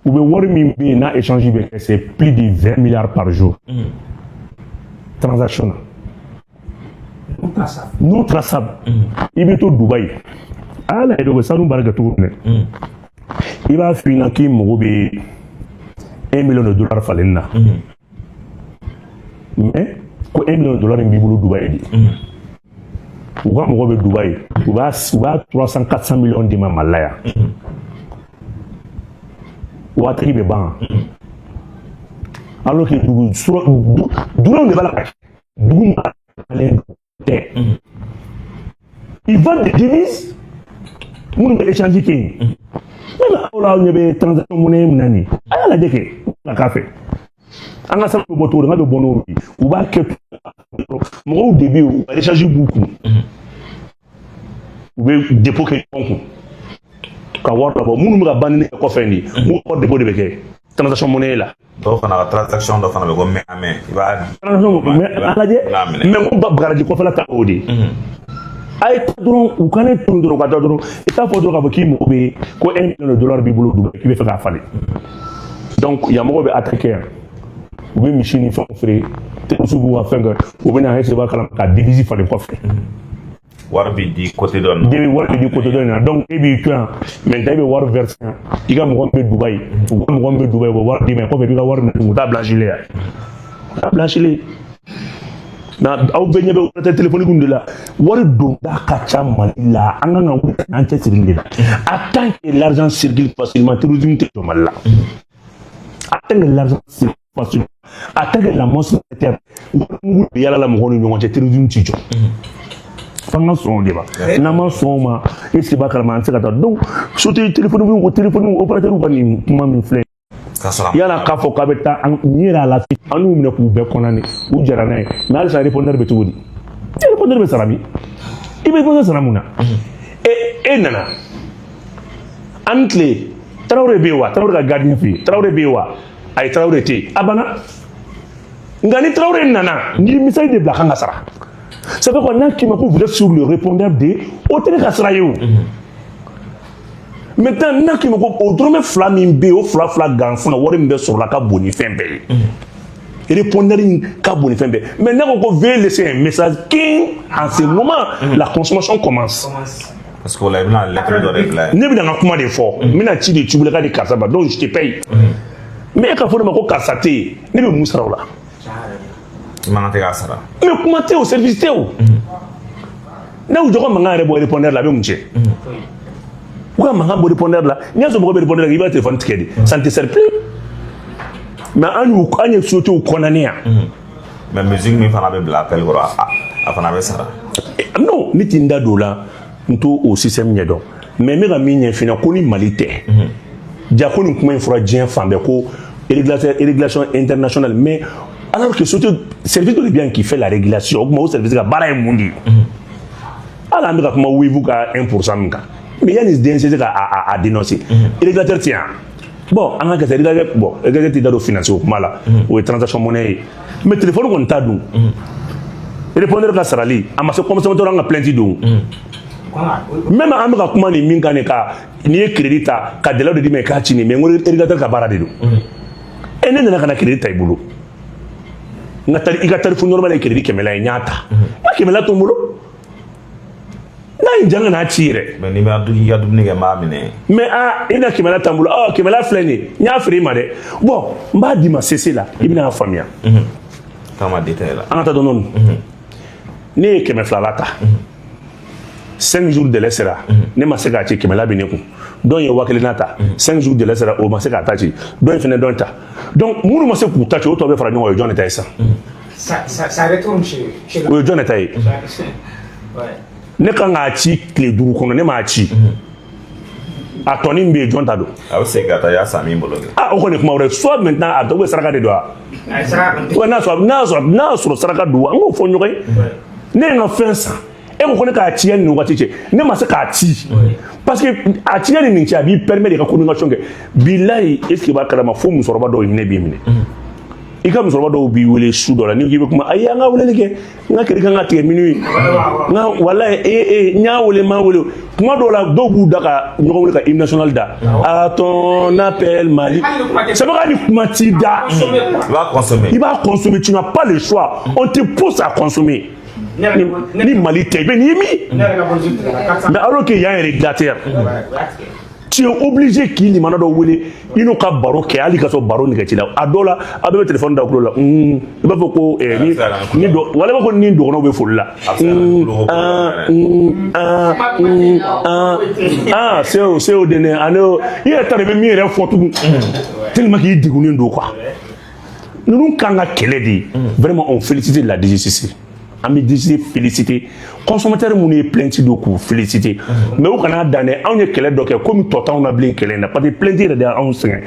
u bɛ wari min bɛ yen n'a échange bɛ kɛ, c'est plus de 20 milliards par jour transaction na. Non traçable. Non traçable. I bɛ to Dubayi, a y'a lajɛ, u bɛ sanu baara kɛ cogo min dɛ. I b'a f'i ɲɛna k'i mago bɛ 1 million de dollars falenni na, mais ko 1 million de dollars in b'i bolo Dubayi de. U ka mɔgɔ bɛ Dubayi, u b'a 300 400 millions d'i ma Mali la yan, waatigi bɛ ban, alors que dugu sura dunanw de b'a la ka kɛ dugu maralen tɛ. Ils vendent des devises minnu bɛ échange kɛ yen. Même aw la, aw ɲɛ bɛ transaction monnaie min na nin ye, a y'a lajɛ kɛ ka k'a fɛ. An ka sanu bɛ bɔ cogo di? N ka bɛ bɔ n'o ye, u b'a kɛ mɔgɔw de bɛ yen, u ka échange b'u kun, u bɛ dépôt kɛ ɲɔgɔn kun ka wari labɔ. Minnu bɛ ka banni kɛ kɔfɛ nin ye, mun ka dépôt de bɛ kɛ transaction monnaie la. Dɔw fana ka transaction dɔ fana bɛ ko mɛn a mɛn, i b'a Transaction, mais a lajɛ. N'a minɛ. Mais ko Bagadaji kɔfɛla ta o de ye. A ye taa dɔrɔn, u ka ne to yen dɔrɔn, ka taa dɔrɔn, i t'a fɔ dɔrɔn k'a fɔ k'i mago bɛ ko 1 million de dollars b'i bolo Dubayi, k'i bɛ fɛ k'a falen. Donc yan mɔgɔw bɛ attaquer yan, u bɛ misi ni fɛnw feere, terroriste b'u ka fɛn kɛ, u bɛ na, est-ce que b'a kalama ka devise falen kɔfɛ. Wari bɛ di côté dɔ in na. De wari bɛ di côté dɔ in na. Donc e b'i to yan maintenant, e bɛ wari verser yan, i ka mɔgɔ min bɛ Dubayi, u ka mɔgɔ min bɛ Dubayi, u bɛ wari d'i ma. Kɔfɛ i b'i ka wari minɛ, u t'a blanchir yan, u t'a blanchir. Na aw bɛɛ ɲɛ bɛ opérateur téléphonique de la, wari donda ka ca Mali la. An kan ka wuli k'an cɛsiri de la. A tant que l'argent circule facilement, terrorisme tɛ jɔ Mali la. A tant que l'argent circule facilement, a tant que la masse monétaire, wari mugu bɛ yala la mɔgɔw ni ɲɔgɔn cɛ, terrorisme tɛ jɔ. F'an ka sɔn o de ma. N'an ma sɔn o ma, e sigi b'a kalama, an tɛ se ka taa. Donc société téléphonique o, téléphone opérateur ka nin kuma min filɛ, K'a sɔrɔ a yala k'a fɔ k'a bɛ taa an nin yɛrɛ a la, an y'u minɛ k'u bɛɛ condamné, u jɛra n'a ye. Mais halisa répondeur bɛ cogo di? Répondeur bɛ sara min? I bɛ répondeur sara mun na? E nana an tile, Tarawele bɛ yen wa? Tarawele ka gardien fɛ yen, Tarawele bɛ yen wa? Ayi, Tarawele tɛ yen, a banna. Nka ni Tarawele nana, n'i ye message de bila, a kan ka sara. Ça fait quoi? N'a k'i ma ko vous êtes sur le répondeur de, o tɛ ne ka sara ye o. Maintenant n'a k'i ma ko o dɔrɔmɛ 2 min bɛ yen, o fila fila gansan, wari min bɛ sɔrɔ la ka bon ni fɛn bɛɛ ye, répondeur in ka bon ni fɛn bɛɛ. Mais n'a ko veuillez laisser un message king, en ce moment la consommation commence. Commence. Parce que o la, i bɛna lettre dɔ de bila yen. Ne bɛna n ka kuma de fɔ, n bɛna ci de ci ka di karisa ma, donc je te paye. Mais e ka fɔ ne ma ko karisa tɛ yen, ne bɛ mun sara o la? I man kan tɛ k'a sara. Mais kuma tɛ o, service tɛ o. Ne y'u jɔ ka mankan yɛrɛ bɔ répondeur la, a bɛ mun cɛ? U ka mankan bɔ répondeur la, n'i y'a sɔrɔ mɔgɔ bɛ répondeur la, i b'a téléphone tigɛ de, ça ne te sert plus. Mais an y'u, an ye société condamné yan. Mais musique min fana bɛ bila appel kɔrɔ, a fana bɛ sara. Non, ne ti n da don o la, n t'o o système ɲɛdɔn. Mais n bɛ ka min ɲɛf'i ɲɛna ko ni Mali tɛ ja, ko nin kuma in fɔra diɲɛ fan bɛɛ ko Régulation internationale, mais alors que surtout service dɔ de bɛ yan qui fait la régulation. O tuma, o service ka baara ye mun de ye? Hali an bɛ ka kuma Wave ka 1% min kan, mais yanni DNCC ka a dénoncer, régulateur tɛ yan. Bon, an ka kɛ régulateur, bon, régulateur t'i da don finance o kuma la, o ye transaction monnaie ye, mais téléphone kɔni t'a dun. Répondeur ka sarali a ma se consommateur, an ka plainte don. Même an bɛ ka kuma nin min kan nin, ka n'i ye crédit ta ka délai dɔ d'i ma i k'a ci nin, mais n ko régulateur ka baara de don. E, ne nana ka na crédit ta i bolo, n ka tari i ka tarif normal ye crédit 100 la ye, n y'a ta, n ka 100 la to n bolo, n'a ye jan ka n'a ci yɛrɛ. Mais n'i ma i ka dumuni kɛ, n b'a minɛ. Mais aa, i bɛna 100 la ta n bolo, ɔ 100 la filɛ nin ye, n y'a feere i ma dɛ. Bon, n b'a d'i ma CC la, i bɛna a faamuya. Kama détail la. An ka taa dɔɔnin dɔɔnin. Ne ye 200 la ta, 5 jours délai sera, ne ma se k'a ci, 100 la bɛ ne kun. Dɔw ye 1000 na ta, 5 jours délai sera, o ma se k'a ta ci. Dɔ in fɛnɛ dɔ in ta. Donc minnu ma se k'u ta ci, o tɔ bɛ fara ɲɔgɔn kan, o ye jɔn de ta ye sisan? Ça retourne chez O ye jɔn de ta ye? Ouais. Ne kan k'a ci tile 5 kɔnɔ, ne m'a ci, a tɔnin min bɛ yen, jɔn ta don? A bɛ segin ka taa i y'a san min bolo kɛ. Ah, o kɔni kuma wɛrɛ. Soit maintenant a tɔgɔ ye saraka de don wa? Ah, ça, Ouais, n'a y'a sɔrɔ saraka don, an k'o fɔ ɲɔgɔn ye. Ne ye n ka fɛn san, e ko ko ne k'a ci yanni nin waati cɛ, ne ma se k'a ci parce que a ci yanni nin cɛ, a b'i permet de ka communication kɛ. Bilayi, est ce que i b'a kalama fo musokɔrɔba dɔw hinɛ b'i minɛ? I ka musokɔrɔba dɔw b'i wele su dɔ la, n'i ko k'i bɛ kuma, ayi, an ka weleli kɛ, n ka crédit kan ka tigɛ minuit, n ka walayi, ee ee, n y'a wele, n m'a wele. Kuma dɔw la, dɔw b'u da ka ɲɔgɔn wele ka hymne national da, à ton appel Mali. C'est pas ni kuma t'i da. Consommer, quoi. I b'a consommer. I b'a consommer, tu n'as pas le choix, on te pousse à consommer. Ni Mali tɛ, i bɛ nin ye min. Ne yɛrɛ ka bonjour tigɛ 400. Mais alors qu'il y a un régulateur, Ouais, o y'a tigɛ. tu es obligé k'i limana dɔ wele, i n'o ka baro kɛ, hali ka sɔrɔ baro nɛgɛ t'i la. A dɔw la, a bɛɛ bɛ téléphone da kulo la, i b'a fɔ ko ni ni dɔ wala i b'a fɔ ni dɔgɔnɔw bɛ foli la. A bɛ se ka na ni kulo ko Ah, problème yɛrɛ. Ah, ah, ah, c'est o dɛnɛ ani o i yɛrɛ t'a dɔn i bɛ min yɛrɛ fɔ tugun, tellement k'i degunnen don quoi. Ninnu kan ka kɛlɛ de ye. Vraiment, on félicite la DGCC, an bɛ DGCC féliciter, consommateur minnu ye plainte don, k'u féliciter. Mais u kana dan dɛ, anw ye kɛlɛ dɔ kɛ komi tɔ t'anw na bilen kɛlɛ in na, parce que plainte yɛrɛ de y'anw sɛgɛn.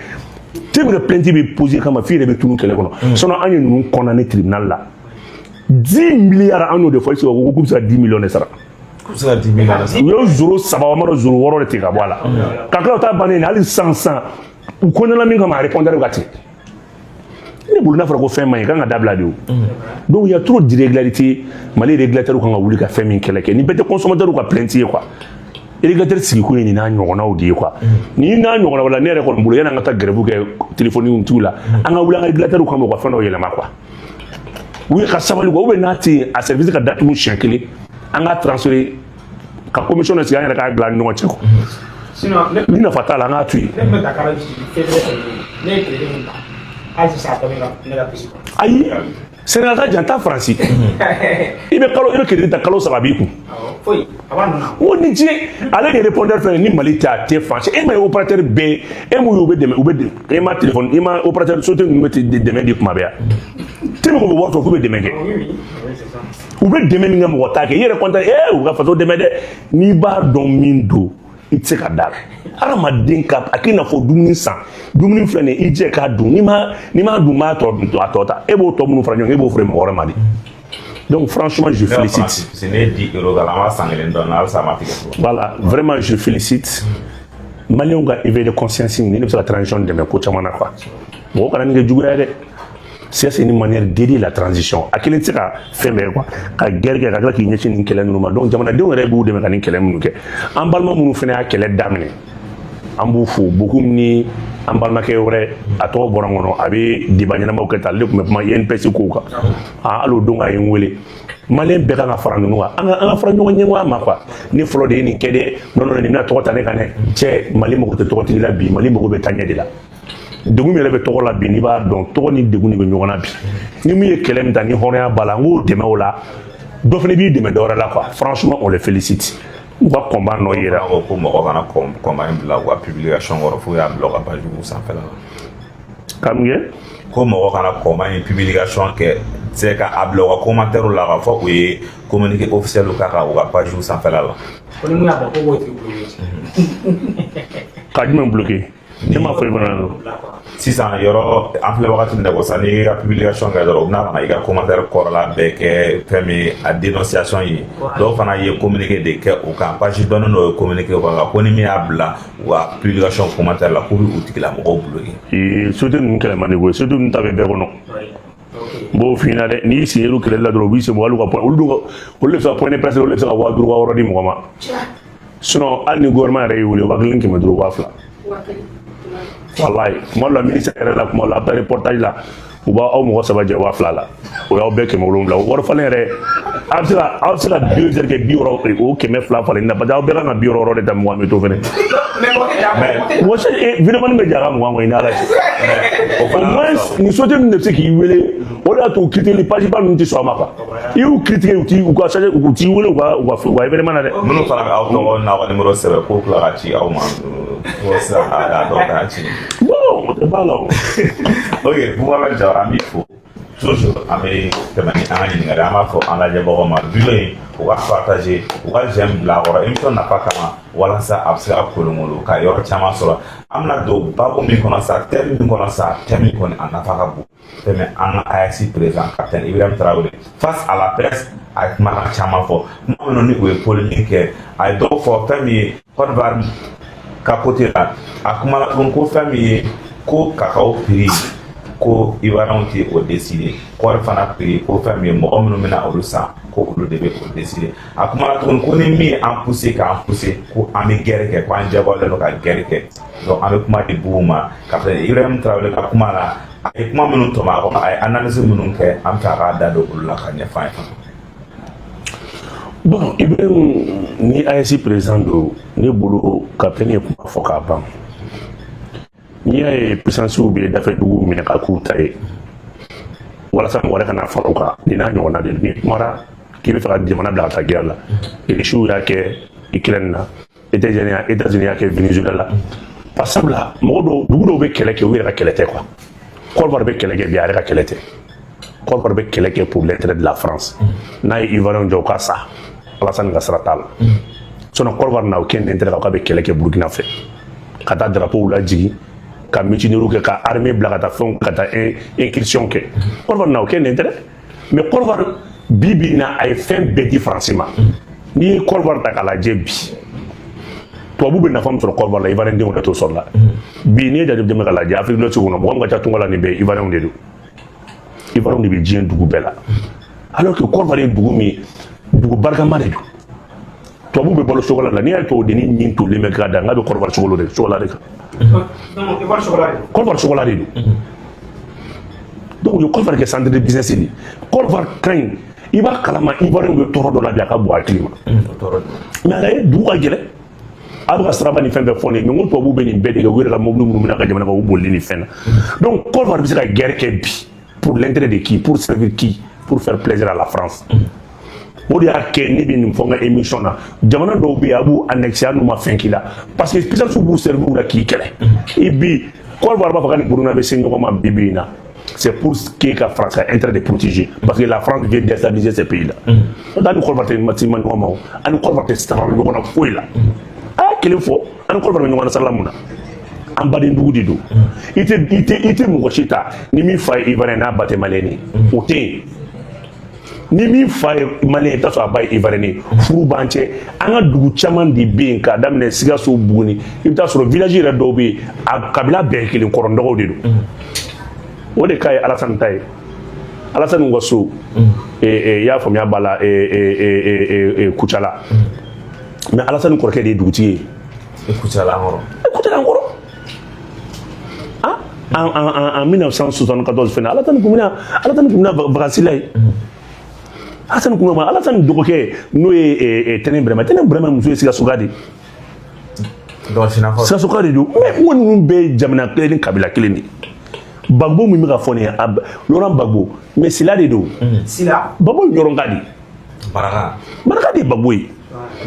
Te bɛ plainte bɛ poser kama f'i yɛrɛ bɛ tunu kɛlɛ kɔnɔ. Sinon an ye ninnu condamné tribunal la 10 milliards, an y'o de fɔ. Est ce que ko k'u bɛ se ka 10 millions de sara? K'u bɛ se ka 10 millions de sara. U ye zéro saba, o ma dɔn zéro wɔɔrɔ de tigɛ ka bɔ a la, ka tila o ta bannen. Hali sisan sisan, u condamné min kama, a répondeur bɛ ka tigɛ. Ne bolo, n'a fɔra ko fɛn man ɲi, kan ka dabila de. O donc il y a trop d'irrégularité. Mali régulateur kan ka wuli ka fɛn min kɛlɛ kɛ, nin bɛɛ tɛ consommateur ka plainte ye quoi. Régulateur sigikun ye nin n'a ɲɔgɔnnaw de ye quoi. Ni n'a ɲɔgɔnnaw la, ne yɛrɛ kɔni bolo, yanni an ka taa grève kɛ téléphone tigiw la, an ka wuli an ka régulateur kama, u ka fɛn dɔw yɛlɛma quoi. U ye ka sabali quoi, ou bien n'a tɛ yen, a service ka datugu siɲɛ kelen, an ka transférer ka commission dɔ sigi, an yɛrɛ k'a dilan ni ɲɔgɔn cɛ quoi. Sinon, ne Ni nafa t'a la, an k'a to yen. Ne tun bɛ Dakar février tɛmɛnen, ne ye crédit min ta, hali sisan a tɔ bɛ ne ka puce kɔnɔ. Ayi, Sénégal ka jan, taa Faransi, i bɛ kalo, i bɛ crédit ta kalo 3 b'i kun. Awɔ, foyi a b'a nɔ na. O ni diɲɛ ale de répondeur filɛ nin ye, ni Mali tɛ, a tɛ fan si. E ma ye opérateur bɛɛ e mun ye, u bɛ dɛmɛ, u bɛ dɛmɛ. E ma téléphone, i ma opérateur société ninnu bɛ dɛmɛ di kuma bɛɛ yan, tellement que u bɛ wari sɔrɔ k'u bɛ dɛmɛ kɛ. Oui, c'est ça. U bɛ dɛmɛ min kɛ, mɔgɔ t'a kɛ. I yɛrɛ content, ee, u ka faso dɛmɛ dɛ. N'i b'a dɔn min don, i tɛ se ka da la. Hadamaden ka a k'i n'a fɔ dumuni san, dumuni filɛ nin ye, i jɛ k'a dun. N'i ma dun, b'a tɔ a tɔ ta, e b'o tɔ minnu fara ɲɔgɔn kan, e b'o feere mɔgɔ wɛrɛ ma de. Donc franchement, je félicite. Ne ye 10 euros k'a la, an b'a san kelen dɔɔnin, halisa a ma tigɛ fɔlɔ. Voilà, vraiment je félicite. Maliyɛnw ka éveil de conscience ni ne bɛ se ka transition dɛmɛ ko caman na quoi. Mɔgɔ kana nin kɛ juguya ye dɛ. Ça, c'est une manière d'aider la transition. A kelen tɛ se ka fɛn bɛɛ quoi, ka guerre kɛ ka tila k'i ɲɛsin nin kɛlɛ ninnu ma. Donc jamanadenw yɛrɛ b'u dɛmɛ ka nin kɛlɛ minnu kɛ. An balima minnu fana y'a kɛlɛ daminɛ, an b'u fo. Bokum ni an balimakɛ wɛrɛ, a tɔgɔ bɔra n kɔnɔ, a bɛ débat ɲɛnamaw kɛ tan, ale de tun bɛ kuma INPS kow kan. Ah, hali o don a ye n wele. Maliyɛn bɛɛ kan ka fara ninnu kan, an ka fara ɲɔgɔn ɲɛmɔgɔya ma quoi. Ne fɔlɔ de ye nin kɛ dɛ. Non non, nin bɛna tɔgɔ ta ne kan dɛ. Cɛ, Mali mago tɛ tɔgɔtigi la bi, Mali mago bɛ taaɲɛ de la. Degun min yɛrɛ bɛ tɔgɔ la bi, n'i b'a dɔn, tɔgɔ ni degun de bɛ ɲɔgɔn na bi. Ni min ye kɛlɛ min ta ni hɔrɔnya b'a la, n k'o dɛmɛ o la, dɔ fana b'i dɛmɛ dɔ wɛrɛ la quoi. Franchement, on les félicite, u ka combat nɔ yera. Ko ko mɔgɔ kana combat in bila u ka publication kɔrɔ, f'u y'a bila u ka page sanfɛla la. Ka mun kɛ? Ko mɔgɔ kana combat in publication kɛ, c'est ka a bila u ka commentaire la, k'a fɔ u ye communiqué officiel k'a kan u ka page sanfɛla la. Ko ni mun y'a bila, ko b'o tigi bloqué. Ka jumɛn bloqué? Ne m'a fɔ i fana. Bila quoi. Sisan yɔrɔ an filɛ wagati min na ko sisan, n'i y'i ka publication kɛ dɔrɔn, u bɛna ka na i ka commentaire kɔrɔla bɛɛ kɛ fɛn min ye a dénonciation ye. Dɔw fana ye communiqué de kɛ o kan, page dɔɔni dɔ ye communiqué o kan, ko ni min y'a bila u ka publication commentaire la, k'u bɛ u tigilamɔgɔw bloquer. Ee, société ninnu kɛlɛ man di koyi. Société ninnu ta bɛ bɛɛ kɔnɔ. N b'o f'i ɲɛna dɛ, n'i sen yer'u kɛlɛli la dɔrɔn, u b'i sen bɔ hali u ka point. Olu dun ka, olu de bɛ se ka point de presse, olu de bɛ se ka 5000, 6000 di mɔgɔ ma. Sinon hali ni gouvernement yɛrɛ y'i wele, 1000 500, 2000. Walayi, kuma dɔ la ministère yɛrɛ la, kuma dɔ la a bɛ taa reportage la, u b'aw mɔgɔ saba jɛ 2000 la, o y'aw bɛɛ 700. O wari falen yɛrɛ, aw bɛ se ka 2 heures kɛ 60 o 200 falen na, parce que aw bɛɛ kan ka 60 de ta, 20 bɛ to fɛnɛ. Mais mɔgɔ si vidéoman bɛ ja ka 20 kɔ i ni Ala cɛ. Au moins nin société ninnu de bɛ se k'i wele. O de y'a to critiquer page ba ninnu tɛ sɔn a ma quoi. I y'u critiquer, u t'i u ka charge, u t'i wele u ka événement na dɛ. Minnu fana bɛ aw tɔgɔ n'aw ka numéro sɛbɛn k'o tila ka ci aw ma ko sisan a dɔw kana ci. Bon, o tɛ b'a la o. Ok, Boubacar Diawara, an b'i fo. Toujours an bɛ tɛmɛ ni an ka ɲininkali, an b'a fɔ an lajɛbagaw ma, vidéo in, u ka partager, u ka j'aime bila a kɔrɔ émission nafa kama, walasa a bɛ se ka kolonkolon ka yɔrɔ caman sɔrɔ. An bɛna don baabu min kɔnɔ sa, thème min kɔnɔ sa, thème min kɔni a nafa ka bon, fɛn min an ka AES président, capitaine Ibrahim Traoré, face à la presse, a ye kumakan caman fɔ, kuma minnu ni u ye polémique kɛ. A ye dɔw fɔ fɛn min ye Côte d'Ivoire ka côté la. A kumana tuguni ko fɛn min ye ko cacao prix, ko Ivoirienw tɛ o décider, kɔɔri fana prix, ko fɛn min ye mɔgɔ minnu bɛna olu san, ko olu de bɛ o décider. A kumana tuguni ko ni min ye an pousser k'an pousser, ko an bɛ guerre kɛ, ko an jagoyalen don ka guerre kɛ. Donc an bɛ kuma di Bubu ma. Capitaine Ibrahim Traoré ka kuma la, a ye kuma minnu tɔmɔ a kɔnɔ, a ye analyse minnu kɛ, an bɛ fɛ a k'a da don olu la ka ɲɛfɔ an ye fana. Bon, Ibrahim ni AES président don, ne bolo capitaine ye kuma fɔ k'a ban. N'i y'a ye puissance bɛ dafɛ duguw minɛ ka k'u ta ye walasa mɔgɔ wɛrɛ kana fara u kan, nin n'a ɲɔgɔnna de. N'i kumara k'i bɛ fɛ ka jamana bila ka taa guerre la, Russie y'a kɛ Ukraine na, États-Unis y'a kɛ Venezuela la. Par sabula mɔgɔ dɔw, dugu dɔw bɛ kɛlɛ kɛ, u yɛrɛ ka kɛlɛ tɛ quoi. Côte d'Ivoire bɛ kɛlɛ kɛ bi, a yɛrɛ ka kɛlɛ tɛ. Côte d'Ivoire bɛ kɛlɛ kɛ pour l'intérêt de la France. N'a ye Ivoirien jɔ, u ka sa, Alassane ka sira t'a la. Sinon Côte d'Ivoire n'a aucun intérêt k'a bɛ kɛlɛ kɛ Burkina fɛ, ka taa drapeau lajigin, ka mutinerie kɛ, ka armée bila ka taa fɛnw, ka taa incursion kɛ. Côte d'Ivoire n'a aucun intérêt. Mais Côte d'Ivoire bi bi in na, a ye fɛn bɛɛ di France ma. N'i ye Côte d'Ivoire ta k'a lajɛ bi, tubabu bɛ nafa min sɔrɔ Côte d'Ivoire la, Ivoirien denw yɛrɛ t'o sɔrɔ la bi. N'i ye jateminɛ k'a lajɛ, Afrique de l'Ouest kɔnɔ, mɔgɔ min ka ca tunga la, nin bɛɛ Ivoirienw de don. Ivoirienw de bɛ diɲɛ dugu bɛɛ la, alors que Côte d'Ivoire ye dugu min ye, dugu barikama de don. Tubabu bɛ balo chocolat la. N'i y'a ye tubabudennin ɲin tolen bɛ k'a da, n k'a bɛ Côte d'Ivoire chocolat de chocolat de kan. Donc Ivoire chocolat de. Côte d'Ivoire chocolat de don. Donc u ye Côte d'Ivoire kɛ centre de business de ye. Côte d'Ivoire ka ɲi, i b'a kalama Ivoirien bɛ tɔɔrɔ dɔ la bi, a ka bon hakili ma. Mais a ye dugu ka gɛlɛn, a bɛ ka siraba ni fɛn bɛɛ fɔ nin ye, mais n ko tubabuw bɛ nin bɛɛ de kɛ, u yɛrɛ ka mobili minnu bɛna ka jamana kan, u bolili ni fɛn na. Donc Côte d'Ivoire bɛ se ka guerre kɛ bi pour l'intérêt de qui, pour servir qui? Pour faire plaisir à la France. O de y'a kɛ ne bɛ nin fɔ n ka émission na. Jamana dɔw bɛ yen, a b'u annexer hali n'u ma fɛn k'i la, parce que puissance b'u servir la k'i kɛlɛ. I bi Côte d'Ivoire b'a fɔ k'a ni Burukina bɛ se ɲɔgɔn ma bi bi in na, c'est pour que ka France ka intérêt de protéger, parce que la France vient déstabiliser ces pays là. N'o tɛ, hali ni Côte d'Ivoire tɛ ma ɲɔgɔn ma o, hali ni Côte d'Ivoire tɛ sara ɲɔgɔn na foyi la. A y'a kelen fɔ, an ni Côte d'Ivoire bɛ ɲɔgɔn na sara la mun na? An baden dugu de don. I tɛ mɔgɔ si ta ni min fa ye Ivoirien n'a ba tɛ Malien ye, o tɛ yen. Ni min fa ye Malien ye, i bɛ taa sɔrɔ a ba ye Ivoirien ye. Furu b'an cɛ. An ka dugu caman de bɛ yen, k'a daminɛ Sikaso, Buguni, i bɛ taa sɔrɔ village yɛrɛ dɔw bɛ yen, a kabila bɛɛ ye kelen, kɔrɔndɔgɔw de don. O de ka ye Alassane ta ye, Alassane ka so, i y'a faamuya b'a la, Kucala. Mais Alassane kɔrɔkɛ de ye dugutigi ye. Kucala kɔrɔ. Kucala kɔrɔ. Ah, en 1974 fɛnɛ, Alassane kun bɛna vacances la yen. Alassane kun bɛna, Alassane dɔgɔkɛ n'o ye Tɛnɛ Burama, Tɛnɛ Burama muso ye Sikasoka de ye. Sikasoka de don. Mais n ko ninnu bɛɛ ye jamana kelen ni kabila kelen de ye. Gbagbo min bɛ ka fɔ nin ye, Laurent Gbagbo, mais Sila de don. Sila. Gbagbo ye ɲɔrɔnka de ye. Baraka. Baraka de ye Gbagbo ye.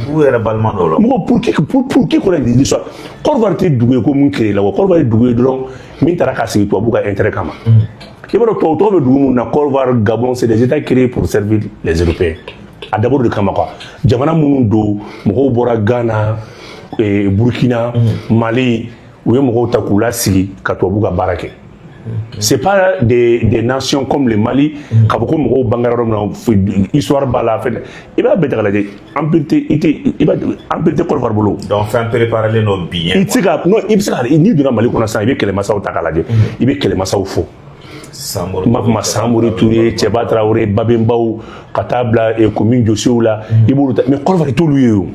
B'u yɛrɛ balima dɔw la. Mɔgɔ pour qui connaît l'histoire, Côte d'Ivoire tɛ dugu ye ko mun créé la wa. Côte d'Ivoire ye dugu ye dɔrɔn min taara ka sigi tubabu ka intérêt kama. I b'a dɔn tubabu tɔgɔ bɛ dugu mun na, Côte d'Ivoire, Gabon, c'est des états créés pour servir les Européens. A dabɔra de kama quoi. Jamana minnu don, mɔgɔw bɔra Ghana, Burkina, Mali, u ye mɔgɔw ta k'u lasigi ka tubabu ka baara kɛ. C'est pas des nations comme le Mali, k'a fɔ ko mɔgɔw bangera yɔrɔ min na, histoire b'a la, fɛn i b'a bɛɛ ta k'a lajɛ, empire tɛ, i tɛ, i b'a empire tɛ Côte d'Ivoire bolo. Donc fɛn préparé don bi. I tɛ se ka, non, i bɛ se ka, n'i donna Mali kɔnɔ sisan, i bɛ kɛlɛmasaw ta k'a lajɛ, i bɛ kɛlɛmasaw fɔ. Samori. N b'a fɔ ma Samori Touré, Cɛba Tarawele, Babenbaw, ka taa bila commune Josiw la, i b'olu ta, mais Côte d'Ivoire, i t'olu ye o.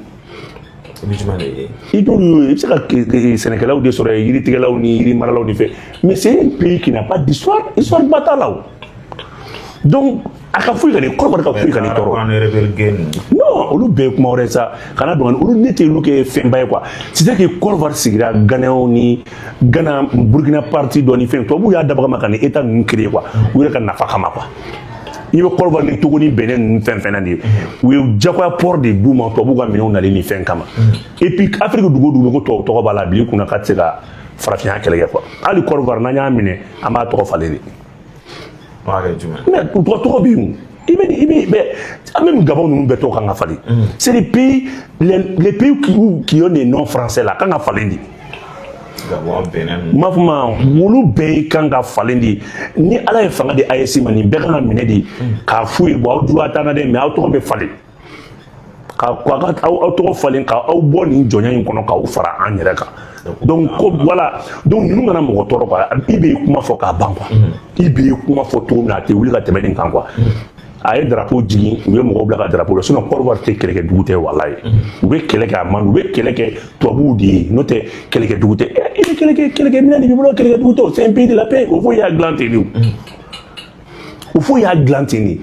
I bɛ jumɛn de ye? I t'olu ye, i bɛ se ka sɛnɛkɛlaw de sɔrɔ yen, yiritigɛlaw ni yirimaralaw ni fɛn, mais c'est un pays qui n'a pas d'histoire, histoire ba t'a la o. Donc a ka foyi ka nin Côte d'Ivoire ka foyi ka nin tɔɔrɔ. An rebelle gɛn ninnu. Non, olu bɛɛ ye kuma wɛrɛ ye sa, kana dɔn olu, ne tɛ olu kɛ fɛnba ye quoi. C'est à dire que Côte d'Ivoire sigira Ghanéens ni Ghana, Burkina parti dɔ ni fɛn, tubabuw y'a dabɔ kama ka nin état ninnu créer quoi, u yɛrɛ ka nafa kama quoi. I bɛ Côte d'Ivoire ni Togo ni Benin ninnu fɛn fɛn na nin ye, u ye jagoya port de d'u ma tubabuw ka minɛnw nali ni fɛn kama. Et puis Afrique dugu o dugu bɛ ko tubabu tɔgɔ b'a la, a bil'i kunna k'a tɛ se ka farafinya kɛlɛ kɛ quoi. Hali Côte d'Ivoire, n'an y'a minɛ, an b'a tɔgɔ falen de. O b'a kɛ jumɛn? Mais u tɔgɔ bɛ yen o. I bɛ bɛ même Gabon ninnu bɛɛ tɔgɔ kan ka falen. C'est les pays les pays qui ont des noms français là kan ka falen de. Gabon, Benin ninnu. N b'a fɔ ma, olu bɛɛ kan ka falen de. Ni Ala ye fanga di AES ma, nin bɛɛ kan ka minɛ de k'a f'u ye: bon, aw juguya t'an na dɛ, mais aw tɔgɔ bɛ falen ka aw tɔgɔ falen, ka aw bɔ nin jɔnya in kɔnɔ, k'aw fara an yɛrɛ kan. Donc ko voilà, donc ninnu kana mɔgɔ tɔɔrɔ quoi. I bɛ kuma fɔ k'a ban quoi, i bɛ kuma fɔ cogo min na, a tɛ wuli ka tɛmɛ nin kan quoi. A ye drapeau jigin, u ye mɔgɔw bila ka drapeau la, sinon Côte d'Ivoire tɛ kɛlɛkɛ dugu tɛ, walayi. U bɛ kɛlɛ kɛ, a man, u bɛ kɛlɛ kɛ tubabuw de ye, n'o tɛ kɛlɛkɛ dugu tɛ. I bɛ kɛlɛkɛ minɛn de b'i bolo, kɛlɛkɛ dugu tɛ o. C'est un pays de la paix. O fo y'a dilan ten de, o fo y'a dilan ten de.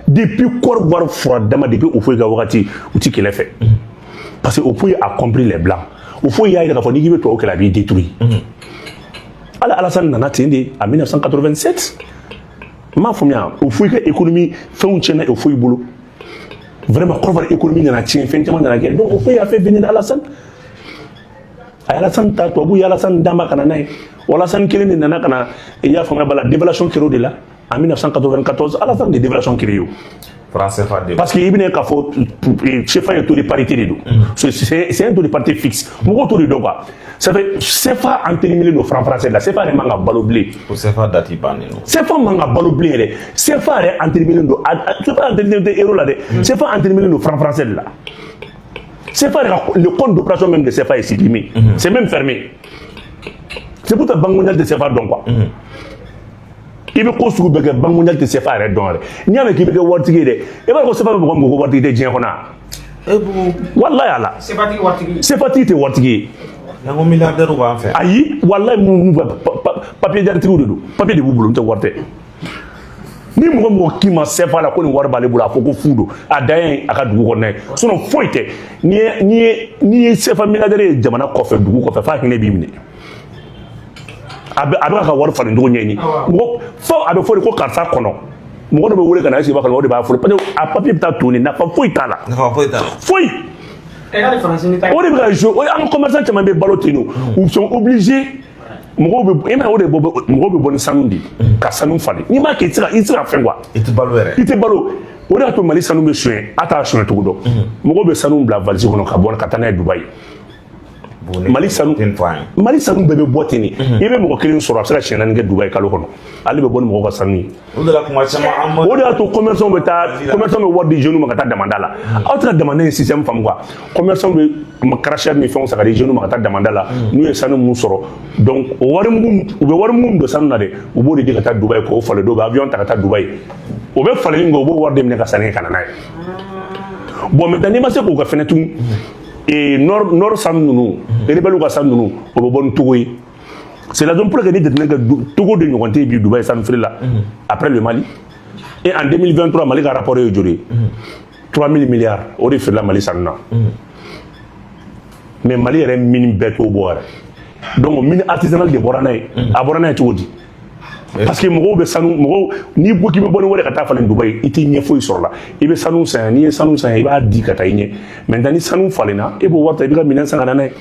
Depuis Côte d'Ivoire fura dama, depuis Houphouët ka wagati, u ti kɛlɛ fɛ, parce que Houphouët a compris les blancs. Houphouët y'a yira k'a fɔ n'i k'i bɛ tubabu kɛlɛ, a b'i détruire. Hali Alassane nana ten de en 1987, n m'a faamuya. Houphouët ka économie fɛnw tiɲɛna Houphouët bolo vraiment. Côte d'Ivoire économie nana tiɲɛ, fɛn caman nana kɛ. Donc Houphouët a fait venir Alassane, a ye Alassane ta, tubabu ye Alassane d'a ma ka na n'a ye. O Alassane kelen de nana ka na, i y'a faamuya bala, dévaluation kɛra o de la en 1994. Alassane de dévaluation créé o. Franc CFA de. Parce que i bɛna k'a fɔ CFA ye taux de parité de don. C'est un taux de parité fixe, mɔgɔw t'o de dɔn quoi. Ça fait CFA entériné don franc français la, CFA yɛrɛ man ka balo bilen. Ko CFA date bannen don. CFA man ka balo bilen yɛrɛ. CFA yɛrɛ entériné don, CFA entériné tɛ euro la dɛ, CFA entériné don franc français de la. CFA yɛrɛ ka le compte d'opération même de CFA est supprimé, c'est même fermé. C'est pour ça Banque mondiale tɛ CFA dɔn quoi. I bɛ ko sugu bɛɛ kɛ, Banque mondiale tɛ CFA yɛrɛ dɔn yɛrɛ. N'i y'a mɛn k'i bɛ kɛ waritigi ye dɛ, i b'a dɔn ko CFA bɛ mɔgɔ min ko waritigi tɛ diɲɛ kɔnɔ wa? Walayi ala. CFA tigi waritigi. CFA tigi tɛ waritigi ye. N'an ko milliardaire b'an fɛ. Ayi, walayi, mun papier jaritigiw de don, papier de b'u bolo, n tɛ wari tɛ. Ni mɔgɔ mɔgɔ k'i ma CFA la ko nin wari b'ale bolo, a fɔ ko fu don, a dan ye a ka dugu kɔnɔna ye, sinon foyi tɛ. N'i ye CFA milliardaire ye jamana kɔfɛ, dugu kɔfɛ, f'a hinɛ b'i minɛ. A bɛ ka wari falen cogo ɲɛɲini. Mɔgɔ fo a bɛ fɔ de ko karisa kɔnɔ, mɔgɔ dɔ bɛ wele ka na, est-ce que i b'a kalama? O de b'a fɔ, parce que a papier bɛ taa to ni nafa foyi t'a la. Nafa foyi t'a la. Foyi. Ɛ k'ale Faransi ni ta. O de bɛ ka jouer o ye. An ka commerçant caman bɛ balo ten nɔ, u sont obligés. Mɔgɔw bɛ, e ma ye, o de bɔ, mɔgɔw bɛ bɔ ni sanu de ye ka sanu falen. N'i m'a kɛ, i tɛ se ka fɛn quoi. I tɛ balo yɛrɛ. I tɛ balo. O de y'a to Mali sanu bɛ suɲɛ, a t'a suɲɛ cogo dɔn. Mɔgɔw bɛ sanu bila valise kɔnɔ ka bɔ ka taa n'a ye Dubayi. Mali sanu Ten fɔ an ye. Mali sanu bɛɛ bɛ bɔ ten de. I bɛ mɔgɔ kelen sɔrɔ, a bɛ se ka siɲɛ naani kɛ Dubayi kalo kɔnɔ, ale bɛ bɔ ni mɔgɔw ka sanu ye. O de la kuma caman an ma. O de y'a to commerçant bɛ taa, commerçant bɛ wari di jeunes ma ka taa damanda la. Aw tɛ ka damanda in système faamu quoi. Commerçant bɛ karachɛ ni fɛnw san ka di jeunes ma ka taa damanda la. N'u ye sanu mun sɔrɔ, donc o wari mugu, u bɛ wari mugu min don sanu na dɛ, u b'o de di ka taa Dubayi k'o falen. Dɔw bɛ avion ta ka taa Dubayi, o bɛ falen min kɛ, u b'o wari de minɛ ka sanni kɛ ka na n'a ye. Bon, maintenant n'i ma se k'o kɛ fɛnɛ tugun, ee nord sanu ninnu, rebelle ka sanu ninnu, o bɛ bɔ ni Togo ye. C'est la raison pour laquelle ni jateminɛ kɛ, Togo de ɲɔgɔn tɛ yen bi Dubaï sanu feere la après le Mali. Et en 2023, Mali ka rapport ye joli ye? 3000 milliards, o de feerela Mali sanu na. Mais Mali yɛrɛ mine bɛɛ t'o bɔ yɛrɛ. Donc mine artisanale de bɔra n'a ye. A bɔra n'a ye cogo di? Parce que mɔgɔw bɛ sanu, mɔgɔw n'i ko k'i bɛ bɔ ni wari ka taa falen Dubaï, i t'i ɲɛ foyi sɔrɔ la. I bɛ sanu san yan, n'i ye sanu san yan, i b'a di ka taa i ɲɛ. Maintenant ni sanu falenna, e b'o wari ta, i bɛ ka minɛn san ka na n'a ye.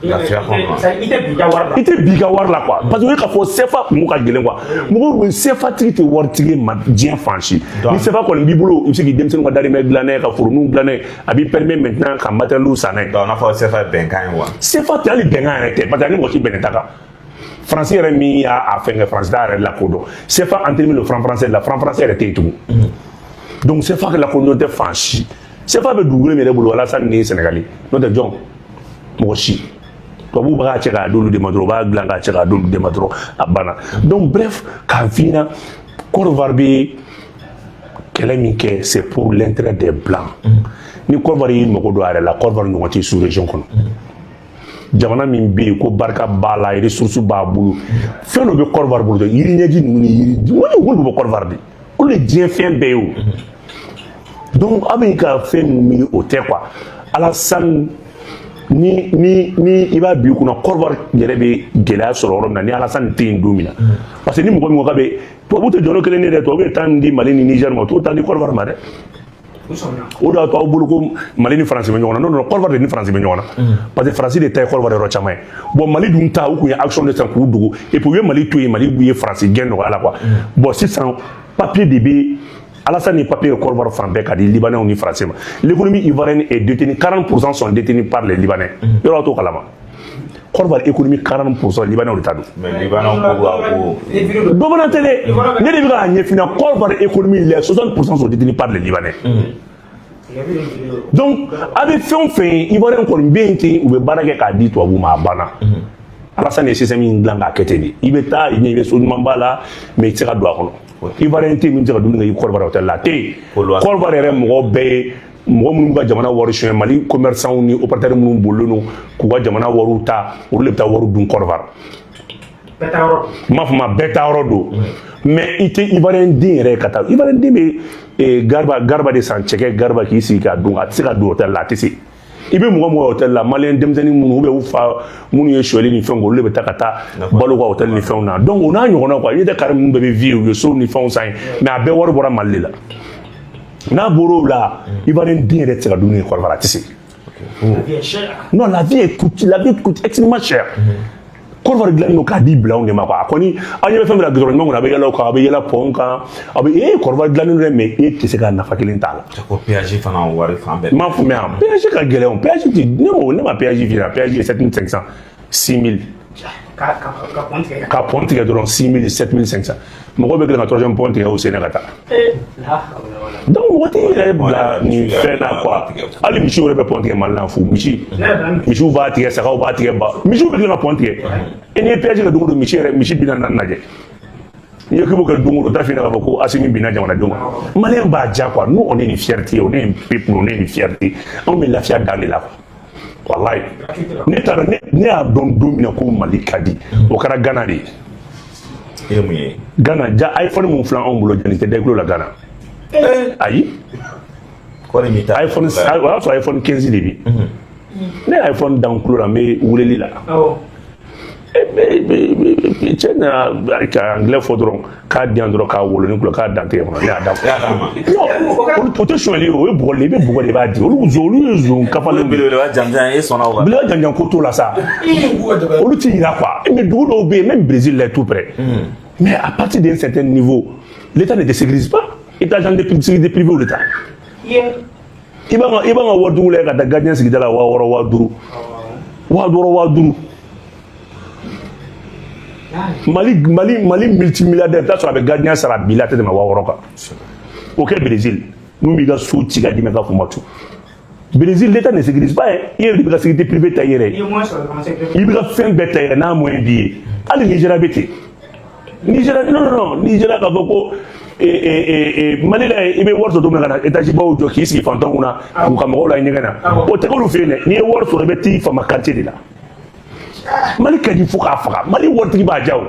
Lafiya kɔnɔ. I tɛ bi ka wari la. I tɛ bi ka wari la quoi, parce que o ye k'a fɔ CFA kun ka gɛlɛn quoi. Mɔgɔw bɛ CFA tigi tɛ waritigi ye ma diɲɛ fan si. Ni CFA kɔni b'i bolo, i bɛ se k'i denmisɛnninw ka darimɛ dilan n'a ye, ka foroninw dilan n'a ye, a b'i permet maintenant ka matériel san n'a ye. Donc n'a fɔ CFA ye bɛnkan ye wa? CFA tɛ hali bɛnkan yɛrɛ tɛ, parce que ani mɔgɔ si bɛnnen t'a kan. Faransi yɛrɛ min y'a fɛn kɛ, Faransi t'a yɛrɛ lakodɔn. CFA entériné le franc français la, franc français yɛrɛ tɛ yen tugun. Donc CFA lakodɔn tɛ fan si. CFA bɛ dugukolo min yɛrɛ bolo, Alassane ni Sénégali, n'o tɛ jɔn mɔgɔ si. Tubabuw b'a cɛ k'a d'olu de ma dɔrɔn, u b'a dilan k'a cɛ k'a d'olu de ma dɔrɔn, a banna. Donc bref, k'a f'i ɲɛna, Côte d'Ivoire bɛ kɛlɛ min kɛ, c'est pour l'intérêt des blancs. Ni Côte d'Ivoire y'i mago don a yɛrɛ la, Côte d'Ivoire ɲɔgɔn tɛ sous région kɔnɔ. Jamana min bɛ yen ko barika b'a la, ressource b'a bolo, fɛn dɔ bɛ Côte d'Ivoire bolo dɔrɔn, yiri ɲɛji ninnu ni yiri, olu bɛ bɔ Côte d'Ivoire de, olu de diɲɛ fɛn bɛɛ ye o. Donc aw bɛ ka fɛn min miiri, o tɛ quoi. Alassane ni i b'a bi kunna, Côte d'Ivoire yɛrɛ bɛ gɛlɛya sɔrɔ yɔrɔ min na, ni Alassane tɛ yen don min na, parce que ni mɔgɔ min ko k'a bɛ, tubabu tɛ jɔn kelen de dɛ. Tubabu ye temps di Mali ni Niger ma, o t'o temps di Côte d'Ivoire ma dɛ. O de y'a to aw bolo ko Mali ni Faransi bɛ ɲɔgɔn na. Non, non, Côte d'Ivoire de ni Faransi bɛ ɲɔgɔn na, parce que Faransi de ta ye Côte d'Ivoire yɔrɔ caman ye. Bon, Mali dun ta, u kun ye action de san k'u dogo, et puis u ye Mali to yen, Mali ye Faransi gɛn nɔgɔya la quoi. Bon, sisan papier de bɛ Alassane ni papier ye Côte d'Ivoire fan bɛɛ ka di Libanais ni Français ma. L'économie ivoirienne est détenue, 40% sont détenus par les Libanais. Yɔrɔ t'o kalama, Côte d'Ivoire économie, 40% Libanais de ta don. Mais Libanais ko ko dɔ fana tɛ dɛ, ne de bɛ k'a ɲɛf'i ɲɛna. Côte d'Ivoire économie, les 60% sont détenus par les Libanais. Donc a bɛ fɛn o fɛn ye, Ivoirien kɔni bɛ yen ten, u bɛ baara kɛ k'a di tubabuw ma, a banna. Alassane ye système in dilan k'a kɛ ten de. I bɛ taa i ɲɛ, i bɛ so ɲuman b'a la, mais i tɛ se ka don a kɔnɔ. Ivoirien tɛ yen min bɛ se ka dumuni kɛ i Côte d'Ivoire hôtel la, a tɛ yen. Côte d'Ivoire yɛrɛ mɔgɔ bɛɛ ye mɔgɔ minnu ka jamana wari suɲɛ. Mali commerçant ni opérateur minnu bolilen don k'u ka jamana wariw ta, olu de bɛ taa wari dun Côte d'Ivoire. N m'a fɔ ma, bɛɛ taa yɔrɔ don, mais i tɛ Ivoirien den yɛrɛ ka taa. Ivoirien den bɛ garba garba de san, cɛkɛ garba, k'i sigi k'a dun. A tɛ se ka don hôtel la, a tɛ se. I bɛ mɔgɔ mɔgɔ hôtel la, malien denmisɛnnin minnu ou bien u fa minnu ye sonyɛli ni fɛnw kɛ, olu de bɛ taa ka taa balo ka hôtel ni fɛnw na. Donc o n'a ɲɔgɔnna quoi, i ɲɛ tɛ kari minnu bɛɛ bɛ vie, u ye sow ni fɛnw san ye, mais a bɛɛ wari bɔra Mali de la. N'a bɔr'o la, Ivoirien den yɛrɛ tɛ se ka dumuni kɛ Côte d'Ivoire, a tɛ se. Non, la vie est coûte, la vie coûte extrêmement cher. Côte d'Ivoire dilannen don k'a di bilanw de ma quoi. A kɔni, aw ɲɛ bɛ fɛn min na, goudron ɲuman kɔnɔ, a bɛ yɛlɛ o kan, a bɛ yɛlɛ pont kan, a bɛ Côte d'Ivoire dilannen don dɛ, mais e tɛ se ka nafa kelen t'a la. Ko péage fana wari fan bɛɛ. N m'a faamuya, péage ka gɛlɛn o. Péage tɛ ne ma, ne ma péage f'i ɲɛna, péage ye 7500, 6000. Ka pont tigɛ dɔrɔn, 6000, 7500. Mɔgɔw bɛ kelen ka troisième pont tigɛ o sen na ka taa. Donc mɔgɔ t'i yɛrɛ bila nin fɛn na quoi. Hali misiw yɛrɛ bɛ pont tigɛ Mali la fu. Misi, misiw b'a tigɛ, sagaw b'a tigɛ, ba misiw bɛ kelen ka pont tigɛ. E n'i ye péage kɛ don o don, misi yɛrɛ, misi 40 lajɛ, n'i ye k'i b'o kɛ don o don, t'a f'i ɲɛna k'a fɔ ko Assimi binna jamanadenw kan. Malien b'a diya quoi. Nous, on est une fierté, on est un peuple, on est une fierté. Anw bɛ lafiya dan de la quoi. Walayi, ne taara, ne y'a dɔn don min na ko Mali ka di, o kɛra Ghana de ye. E ye mun ye? Ghana ja, iPhone mun filɛ anw bolo, jani tɛ da i kulo la Ghana. Ayi. Kɔri mi ta. iPhone, o y'a sɔrɔ iPhone 15 de bi. Ne ye iPhone da n kulo la, n bɛ weleli la. Cɛ nana ka anglais fɔ dɔrɔn, k'a di yan dɔrɔn, k'a wolo ni kulo, k'a dan tigɛ kɔnɔ, ne y'a da. Non, o tɛ sonyali ye, o ye bugɔli, i bɛ bugɔ de, i b'a di. Olu zon, olu ye zon kafalen. Belebeleba janjan, e sɔnna o kan. Belebeleba janjan ko t'o la sa, olu ti yira quoi. Mais dugu dɔw bɛ yen, même Brésil là est tout près, mais à partir d'un certain niveau, l'État ne te sécurise pas. I bɛ taa agent de sécurité privée de ta. I b'an ka waridugu lajɛ ka taa gardien sigida la, 6000, 5000, 6000, 5000. Mali multimilliardaire, i bɛ taa sɔrɔ a bɛ gardien sara bi la, a tɛ tɛmɛ 6000 kan. O kɛ Brésil, n'u b'i ka so ci ka d'i ma, i ka fɔ ma tu. Brésil, l'État ne sécurise pas hein. I yɛrɛ de bɛ ka sécurité privée ta i yɛrɛ ye. I bɛ ka fɛn bɛɛ ta i yɛrɛ n'a moyen b'i ye. Hali Nigéria bɛ ten. Nigéria, non, non, non, Nigéria k'a fɔ ko Mali la, i bɛ wari sɔrɔ cogo min na ka na étage baw jɔ k'i sigi fantanw kunna k'u ka mɔgɔw la ɲɛgɛn na, o tɛ k'olu fɛ yen dɛ. N'i ye wari sɔrɔ, i bɛ t'i fama quartier de la. Mali ka di fo k'a faga. Mali waritigi b'a ja o.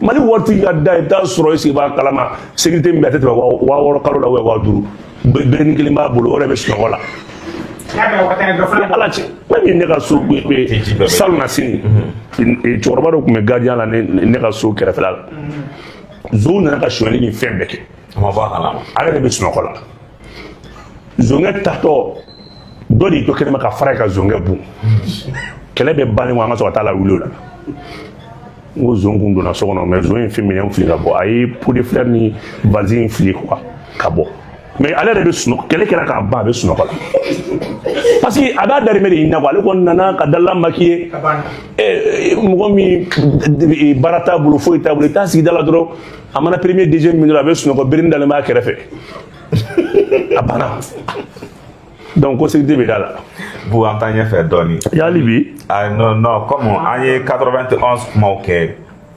Mali waritigi ka da, i bɛ taa sɔrɔ i sigi b'a kalama, sécurité min bɛ, a tɛ tɛmɛ 6000 kalo la ou 5000. Berenin kelen b'a bolo, o yɛrɛ bɛ sunɔgɔ la. Ala cɛ, même ne ka so salon na sini, cɛkɔrɔba dɔ tun bɛ gardien la ne ka so kɛrɛfɛla la. Zonw nana ka sonyali ni fɛn bɛɛ kɛ. A ma bɔ a kalama. Ale yɛrɛ bɛ sunɔgɔ la. Zonkɛ tatɔ dɔ de y'i to kɛnɛma ka fara ka zonkɛ bon. Kɛlɛ bɛ bannen ko an ka sɔrɔ ka taa la wuli o la. N ko zon kun donna so kɔnɔ, mais zon ye fɛn minɛnw fili ka bɔ. A ye pot de fleur ni vase in fili quoi ka bɔ. Mais ale yɛrɛ bɛ sunɔgɔ, kɛlɛ kɛra k'a ban, a bɛ sunɔgɔ la, parce que a b'a darimɛ de ɲini na quoi. Ale kɔni nana ka dala maquiller. Ka banna. Mɔgɔ min baara t'a bolo, foyi t'a bolo, i t'a sigi da la dɔrɔn, a mana premier, deuxième minute, a bɛ sunɔgɔ, berini dalen b'a kɛrɛfɛ, a banna. Donc ko sécurité bɛ da la. Bu, an taa ɲɛfɛ dɔɔni. Yali bi? Ah non non, comme an ye 91 kumaw kɛ,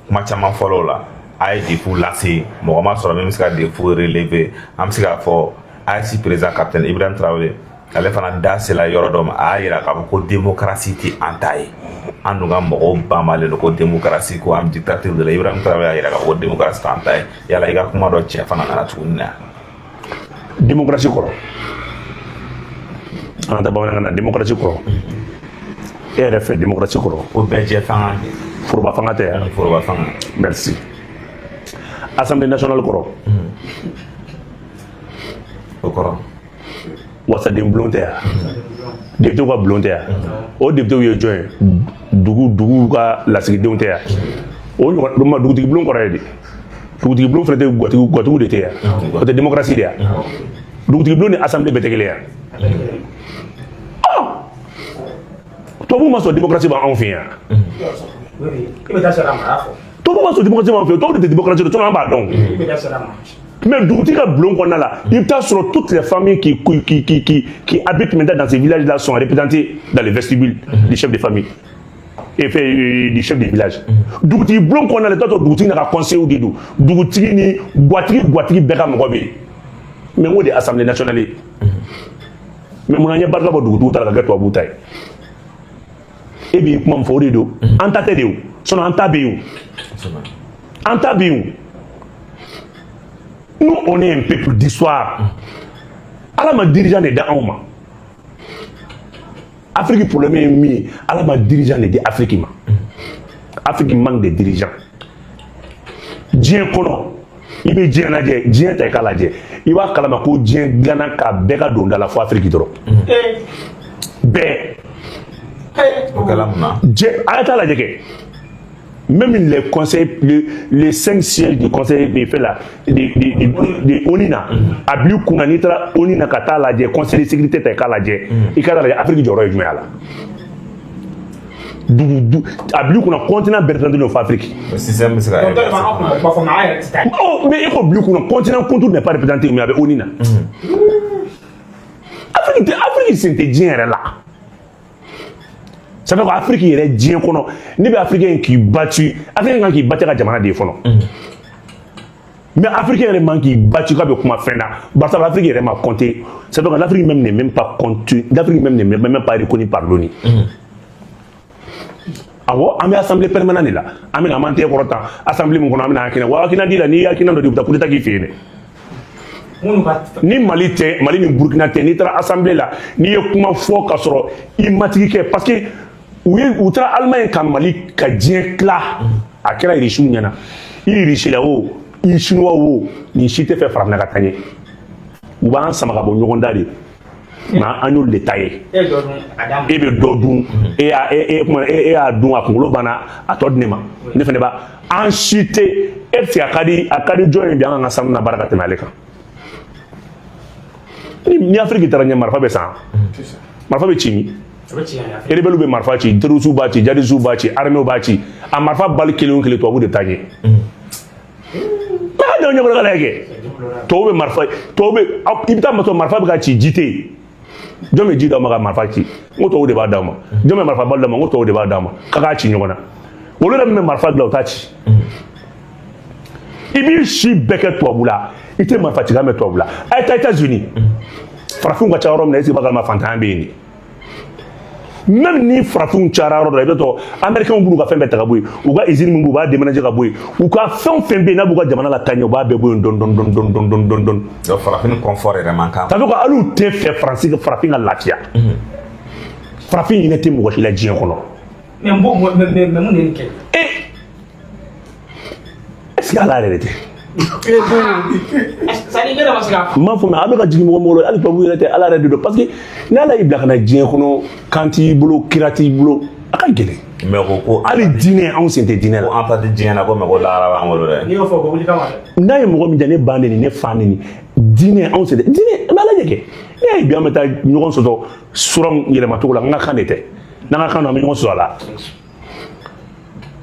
kuma caman fɔlɔ la, a ye défi lase, mɔgɔ ma sɔrɔ min bɛ se ka défi relever. An bɛ se k'a fɔ AES président, capitaine Ibrahim Traoré, ale fana da sela yɔrɔ dɔ ma, a y'a yira k'a fɔ ko démocratie tɛ an ta ye. An dun ka mɔgɔw banbalen don ko démocratie, ko an bɛ dictature de la. Ibrahim Traoré y'a yira k'a fɔ ko démocratie t'an ta ye. Yala i ka kuma dɔ tiɲɛ fana nana tuguni na? Démocratie kɔrɔ, an ka taa bamanankan na, démocratie kɔrɔ, e yɛrɛ fɛ, démocratie kɔrɔ? Ko bɛɛ jɛ fanga. Foroba fanga tɛ yan? Foroba fanga. Merci. Assemblée nationale kɔrɔ? O kɔrɔ? Wasaden bulon tɛ yan? Député ka bulon tɛ yan? O député ye jɔn ye? Dugu ka lasigidenw tɛ yan? O ɲɔgɔn ma, dugutigi bulon kɔrɔ ye di? Dugutigi bulon fana tɛ gatigi, gatigiw de tɛ yan? O tɛ démocratie de yan? Dugutigi bulon ni assemblée bɛɛ tɛ kelen yan? Ah, tubabuw ma sɔn démocratie b'anw fɛ yan. Oui, i bɛ taa sara ma, a y'a fɔ. Tubabuw ma sɔn démocratie b'anw fɛ yan. Tubabuw de tɛ démocratie dɔn, an b'a dɔn. I bɛ taa sara ma. Mais dugutigi ka bulon kɔnɔna la, i bɛ taa sɔrɔ toutes les familles qui habitent maintenant dans ces villages-là sont représentées dans le vestibule du chef de famille et fait du chef de village. Dugutigi bulon kɔnɔna la, i bɛ taa sɔrɔ dugutigi n'a ka conseillers de don, dugutigi ni gatigi, gatigi bɛɛ ka mɔgɔ bɛ yen. Mais n ko de ye assemblée nationale ye. Mais mun na an ye barika bɔ dugutigiw ta la ka kɛ tubabuw ta ye? E b'i kuma min fɔ, o de don. An ta tɛ de o, sinon an ta bɛ yen o, an ta bɛ yen o. Nous, on est un peuple d'histoire. Ala ma dirigeant de da anw ma. Afrique problème ye min ye, Ala ma dirigeant de di Afrique ma. Afrique manque de dirigeants. Diɲɛ kɔnɔ, i bɛ diɲɛ lajɛ, diɲɛ ta i k'a lajɛ, i b'a kalama ko diɲɛ dilanna ka bɛɛ ka don da la fo Afrique dɔrɔn. Bɛɛ. O kɛla mun na? Diɲɛ, a ye taa lajɛ kɛ. Même les conseils, les cinq sièges du conseil de fait là, de ONU na, a bil'i kunna, n'i taara ONU na ka taa lajɛ, conseil de sécurité ta i k'a lajɛ, i ka taa lajɛ Afrique jɔyɔrɔ ye jumɛn y'a la. Dugu du, a bil'i kunna, continent bɛɛ représenté don fo Afrique. O système bɛ se ka Donc dɔ de b'an kun bɔ fɔ, mais an yɛrɛ tɛ taa. Oh, mais e ko bil'i kunna, continent contour n'est pas représenté, mais a bɛ ONU na. Afrique tɛ, Afrique sen tɛ diɲɛ yɛrɛ la. Ça fait que Afrique yɛrɛ diɲɛ kɔnɔ, ne bɛ Africain k'i battu, Africain kan k'i battu ka jamana de ye fɔlɔ. Mais Africain yɛrɛ man k'i battu k'a bɛ kuma fɛn na. Barisa l'Afrique yɛrɛ ma compté. Ça fait que l'Afrique même n'est même pas compté, l'Afrique même n'est même pas reconnue par l'ONU. Awɔ, an bɛ assemblée permanente de la. An bɛna an b'an tɛgɛ kɔrɔ tan assemblée min kɔnɔ, an bɛna hakilina wa hakilina di la, n'i ye hakilina dɔ di, u bɛ taa coup d'état k'i fɛ yen dɛ. Minnu ka Ni Mali tɛ, Mali ni Burukina tɛ, n'i taara assemblée la, n'i ye kuma fɔ ka sɔrɔ i matigi kɛ, parce que u ye u taara Allemagne ka Mali ka diɲɛ tila, a kɛra irisiw ɲɛna. I irisi la o, i chinois o, nin si tɛ fɛ farafinna ka taa ɲɛ. U b'an sama ka bɔ ɲɔgɔn da de, nka an y'olu de ta ye. E ye dɔ dun a d'a ma. E bɛ dɔ dun, e y'a e e kuma e y'a dun, a kunkolo banna, a tɔ di ne ma, ne fana b'a. An si tɛ e bɛ se a ka di jɔn ye bi an k'an ka sanu na baara ka tɛmɛ ale kan? Ni Afiriki taara ɲɛ, marifa bɛ san, marifa bɛ ci min? A bɛ ci yan Afiriki. Rebelle bɛ marifa ci, terroriste b'a ci, djihadiste b'a ci, armée b'a ci. A marifa bali kelen o kelen, tubabu de bɛ taa ɲɛ. Mais a jɔ ɲɛkɔrɔ ka lajɛ kɛ, tubabu bɛ marifa, tubabu bɛ i bɛ taa sɔrɔ marifa bɛ ka ci, ji tɛ yen. Jɔn bɛ ji d'aw ma ka marifa ci? N ko tubabu de b'a d'aw ma. Jɔn bɛ marifa bali d'aw ma? N ko tubabu de b'a d'aw ma k'a k'a ci ɲɔgɔn na. Olu yɛrɛ min bɛ marifa dilan, o t'a ci. I b'i si bɛɛ kɛ tubabu la, i tɛ marifa cikan mɛn tubabu la. A ye taa États-Unis, farafinw ka ca yɔrɔ min na, est-ce que b'a kalama fantanya bɛ yen de? Même ni farafinw cayara yɔrɔ dɔ la, i bɛ tɔ américains b'u ka fɛn bɛɛ ta ka bɔ yen. U ka usine min b'u b'a déménager ka bɔ yen. U ka fɛn o fɛn bɛ yen n'a b'u ka jamana la taa ɲɛ, u b'a bɛɛ bɔ yen dɔɔni dɔɔni dɔɔni dɔɔni dɔɔni dɔɔni dɔɔni. Donc farafin confort yɛrɛ man kan. Ça fait que hali u tɛ fɛ Faransi farafin ka lafiya. Farafin hinɛ tɛ mɔgɔ si la diɲɛ kɔnɔ. Mais n b'o mais mun de ye nin kɛ? E, est ce que Ala yɛrɛ de tɛ? C'est à dire ne yɛrɛ ma se k'a fɔ. N m'a fɔ, mais a bɛ ka jigin mɔgɔ mɔgɔ la, hali tubabu yɛrɛ tɛ, Ala yɛrɛ de don, parce que ni Ala y'i bila ka na diɲɛ kɔnɔ, kan t'i bolo, kira t'i bolo, a ka gɛlɛn. Mais ko Hali diinɛ, anw sen tɛ diinɛ la. Ko an ta tɛ diɲɛ na ko, mais ko lahara b'an bolo dɛ. N'i y'o fɔ, ko wuli kama dɛ. N'a ye mɔgɔ min diya, ne ba neni, ne fa neni, diinɛ, anw sen tɛ diinɛ. N bɛ ala ɲɛ kɛ. Ne y'a ye bi, an bɛ taa ɲɔgɔn sɔsɔ suran yɛlɛmacogo la. N ka kan de tɛ, n'an ka kan don, an bɛ ɲɔgɔn sɔsɔ a la.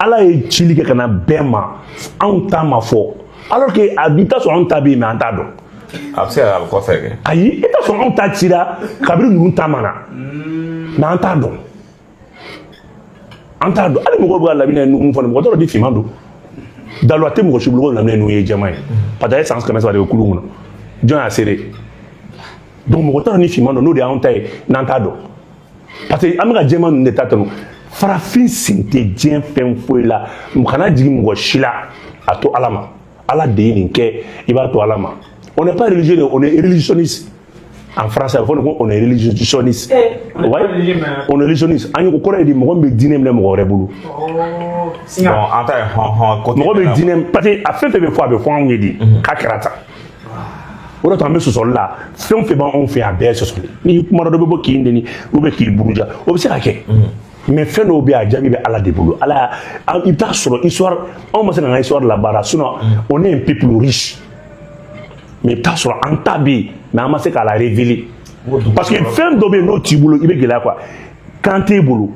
Ala ye cili kɛ ka na bɛɛ ma, anw ta ma fɔ, alors que a i t'a sɔrɔ anw ta bɛ yen, mais an t'a dɔn. A bɛ se ka kɛ a bɛ kɔfɛ kɛ. Ayi, i t'a sɔrɔ anw ta cira kabini ninnu ta ma na, mais an t'a dɔn, an t'a dɔn. Hali mɔgɔw bɛ ka Laminɛ ninnu fɔ, mɔgɔ t'a dɔn ni finman don. Daluwa tɛ mɔgɔ si bolo ko Laminɛ ninnu ye jɛman ye, parce que a ye san 300 de kɛ kulun kɔnɔ, jɔn y'a seere? Donc mɔgɔ t'a dɔn ni finman don, n'o de y'anw ta ye, n'an t'a dɔn, parce que an bɛ ka jɛman ninnu de ta tanu. Farafin sen tɛ diɲɛ fɛn foyi la. Kana jigin mɔgɔ si la, a to Ala ma. Ala de ye nin kɛ, i b'a to Ala ma. On n'est pas religieux, on est religionniste. En français, a bɛ fɔ ko on est religionniste. Eh, on est Ouais. pas religieux, mais On est religionniste. An ye o kɔrɔ ye di? Mɔgɔ min bɛ diinɛ minɛ mɔgɔ wɛrɛ bolo. Oh, singa. Bon, an ta ye hɔn hɔn ko. Mɔgɔ bɛ diinɛ, parce que a fɛn fɛn bɛ fɔ, a bɛ fɔ anw ye de k'a kɛra tan. O de to an bɛ sɔsɔli la. Fɛn o fɛn b'anw fɛ yan, a bɛɛ ye sɔsɔli. Ni kuma dɔ bɛ bɔ k'i neni ou bien k'i buruja, o bɛ se ka kɛ, mais fɛn dɔw bɛ yen, a jaabi bɛ Ala de bolo. Ala y'a, i bɛ taa sɔrɔ histoire, anw ma se k'an ka histoire labaara. Sinon on est un peuple riche, mais i bɛ taa sɔrɔ an ta bɛ yen, mais an ma se k'a la révéler, parce que fɛn dɔ bɛ yen, n'o t'i bolo, i bɛ gɛlɛya quoi. Kan t'e bolo,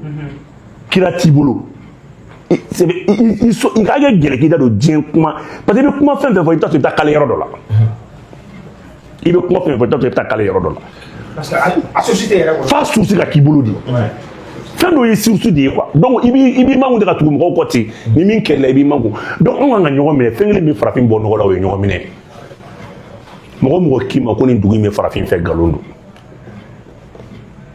kira t'i bolo, i ka kɛ gɛlɛn k'i da don diɲɛ kuma, parce que i bɛ kuma fɛn fɛn fɔ, i bɛ taa sɔrɔ i bɛ taa kale yɔrɔ dɔ la. I bɛ kuma fɛn fɛn fɔ, i bɛ taa sɔrɔ i bɛ taa kale yɔrɔ dɔ la. Parce que a société yɛrɛ kɔnɔ. F'a source ka k'i bolo de. Fɛn dɔ ye source de ye quoi. Donc i b'i makun de ka tugu mɔgɔw kɔ ten. Ni min kɛlɛla, i b'i makun. Donc anw kan ka ɲɔgɔn minɛ. Fɛn kelen min farafin bɔ nɔgɔ la, o ye ɲɔgɔn minɛ. Mɔgɔ mɔgɔ k'i ma ko nin dugu in bɛ farafin fɛ, nkalon don.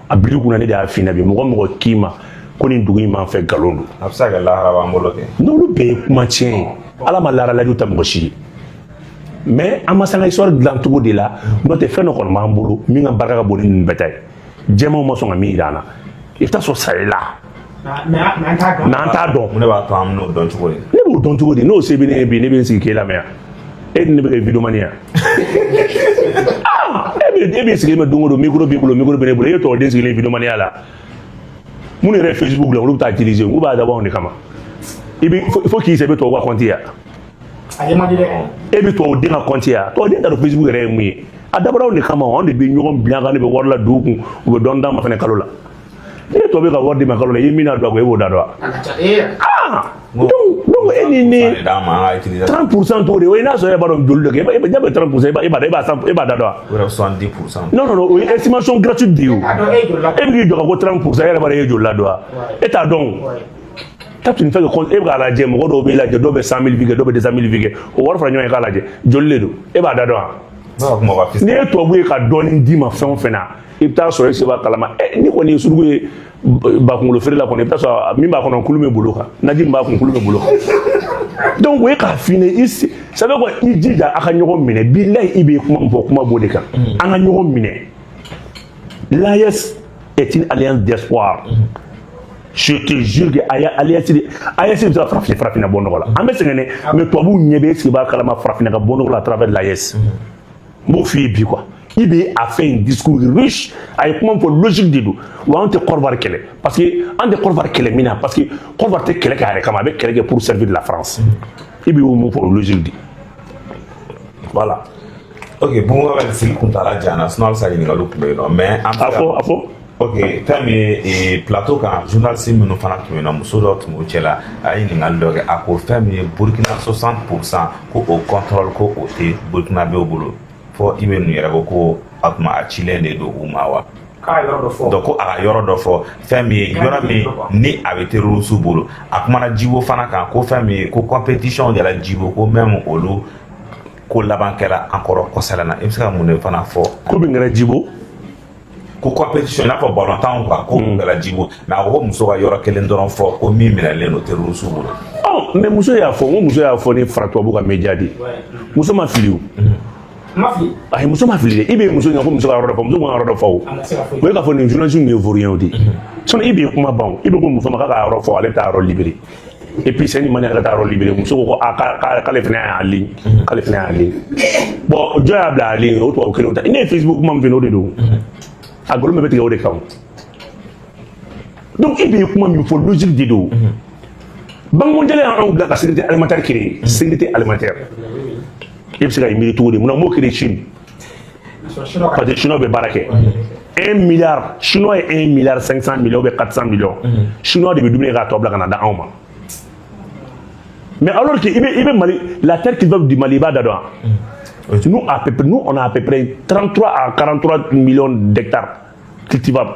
A bil'i kunna, ne de y'a f'i ɲɛna bi. Mɔgɔ mɔgɔ k'i ma ko nin dugu in b'an fɛ, nkalon don. A bɛ se ka kɛ lahara b'an bolo kɛ. N'olu bɛɛ ye kuma tiɲɛ ye, Ala ma laara layidu ta mɔgɔ si ye, mais an ma se an ka histoire dilan cogo de la. N'o tɛ, fɛn dɔ kɔni b'an bolo min ka barika ka bon ni ninnu bɛɛ ta ye. Jɛmanw ma sɔn ka min yira an na, i bɛ taa sɔrɔ sayila. Mais an t'a dɔn. Mais an t'a dɔn. Mun de b'a to an bɛn'o dɔn cogo di? Ne b'o dɔn cogo di? N'o se bɛ ne ye bi, ne bɛ n sigi k'e lamɛn yan. E ni ne bɛ kɛ vidéoman ye yan. Ah, e bɛ sigilen bɛ don o don, micro b'i bolo, micro bɛ ne bolo, e ye tɔgɔden sigilen vidéomaniya la. Minnu yɛrɛ ye Facebook la, olu bɛ taa utiliser, olu b'a dabɔ anw de kama. I bɛ fo k'i sɛ, i bɛ tubabu ka compte yan. A ye man di dɛ. E bɛ tubabuden ka compte yan, tubabuden t'a dɔn Facebook yɛrɛ ye mun ye. A dabɔra anw de kama. Anw de bɛ ɲɔgɔn bila kan, ne bɛ wari la dugu kun, u bɛ dɔɔni d'an ma fɛnɛ kalo la. Ne ye tubabu ka wari d'i ma kalo la, i ye min na don a kun, e b'o da dɔn wa? A ka ca ee. Ah, donc e ni ne De d'an ma an ka utiliser. 30% t'o de ye. O ye n'a sɔrɔ e b'a dɔn joli de kɛ, e b'a 30%, e b'a dɔn, e b'a da dɔn wa? O yɛrɛ bɛ 70%. Non, non, non, o ye estimation gratuite de ye o. A dɔn e ye joli la. E bɛ k'i jɔ ka ko 30%, e yɛrɛ b'a dɔn e ye joli la don wa? E t'a dɔn o. Ta tun fɛ que e bɛ k'a lajɛ, mɔgɔ dɔw b'i lajɛ, dɔw bɛ 100 000 vues kɛ, dɔw bɛ 200 000 vues kɛ. O wari fara ɲɔgɔn kan k'a lajɛ, joli de don? E b'a da dɔn wa? Ne ka kuma ka N'i ye tubabu ye ka dɔɔnin d'i ma fɛn o fɛn na, i bɛ taa sɔrɔ e se b'a kalama. Ɛ, ni kɔni ye suruku ye bakungolo feere la kɔni, i bɛ taa sɔrɔ min b'a kɔnɔ, kulu bɛ bolo kan, naji min b'a kun, kulu bɛ bolo kan. Donc o ye k'a f'i ɲɛna, i se ça veut quoi? I jija a ka ɲɔgɔn minɛ. Bilayi, i bɛ kuma min fɔ, kuma b'o de kan. An ka ɲɔgɔn minɛ. L'AES est une alliance d'espoir. Je te jure que alliance AES bɛ se ka farafinna bɔ nɔgɔ la. An bɛ sɛgɛn dɛ, mais tubabuw ɲɛ bɛ, est-ce que b'a kalama farafinna ka bɔ nɔgɔ la à travers l'AES? N b'o f'i ye bi quoi. I bɛ a fait un discours riche, a ye kuma min fɔ, logique de don wa. Anw tɛ Côte d'Ivoire kɛlɛ, parce que an tɛ Côte d'Ivoire kɛlɛ min na, parce que Côte d'Ivoire tɛ kɛlɛ kɛ a yɛrɛ kama, a bɛ kɛlɛ kɛ pour servir la France. I bɛ mun fɔ, o logique de, voilà. Ok, Boubacar, sigi kuntala jana, sinon halisa ɲininkaliw tun bɛ yen nɔ, mais an bɛ se A ka fɔ, a fɔ. Ok, fɛn min ye plateau kan, journaliste minnu fana tun bɛ yen nɔ, muso dɔ tun b'u cɛ la, a ye ɲininkali dɔ kɛ. A ko fɛn min ye Burkina 60%, ko o contrôle, ko o tɛ Burkinabéw bolo. Fɔ i bɛ ninnu yɛrɛ ko a tuma a cilen de don u ma wa? K'a yɔrɔ dɔ fɔ. Donc ko a ka yɔrɔ dɔ fɔ, fɛn min ye yɔrɔ min ni a bɛ terroriste bolo. A kumana Djibo fana kan, ko fɛn min ye ko compétition kɛra Djibo, ko même olu ko laban kɛra an kɔrɔ kɔsɛbɛ na. I bɛ se ka mun de fana fɔ? Ko min kɛra Djibo? Ko compétition, i n'a fɔ ballon quoi, ko kɛra Djibo, mais a ko ko muso ka yɔrɔ kelen dɔrɔn fɔ ko min minɛlen don terroriste bolo. Ɔ, mais muso y'a fɔ, n ko muso y'a fɔ ni fara tubabu ka média de ye. Muso ma fili o. Ma fili. Ayi, muso ma fili dɛ. I bɛ muso ɲininka ko muso ka yɔrɔ dɔ fɔ, muso ka yɔrɔ dɔ fɔ o. A ma se ka foyi. O ye k'a fɔ nin journaliste ninnu ye vaurien de ye. Sinon i bɛ kuma ban o. I bɛ ko muso ma k'a ka yɔrɔ fɔ, ale bɛ taa yɔrɔ libéré. Et puis c'est une manière ka taa yɔrɔ libéré. Muso ko ko aa, k'ale fana y'a ligne, k'ale fana y'a ligne. Bon, jɔn y'a bila a ligne? O tubabu kelenw ta. Ne ye Facebook kuma min f'i ɲɛna, o de don. A nkalon bɛɛ bɛ tigɛ o de kan o. Donc e bɛ kuma min fɔ, logique de don. Banque mondiale y'anw bila ka sécurité alimentaire créer. Sécurité alimentaire, e bɛ se ka i miiri cogo di? Munna m'o créer Chine? Parce que chinois bɛ baara kɛ. 1 milliard, chinois ye 1 milliard 500 millions ou bien 400 millions, chinois de bɛ dumuni kɛ k'a tɔ bila ka na da anw ma. Mais alors que i bɛ Mali, la terre cultivable du Mali, i b'a da dɔn wa? Nous, à peu près, nous, on a à peu près 33 à 43 millions d'hectares cultivables.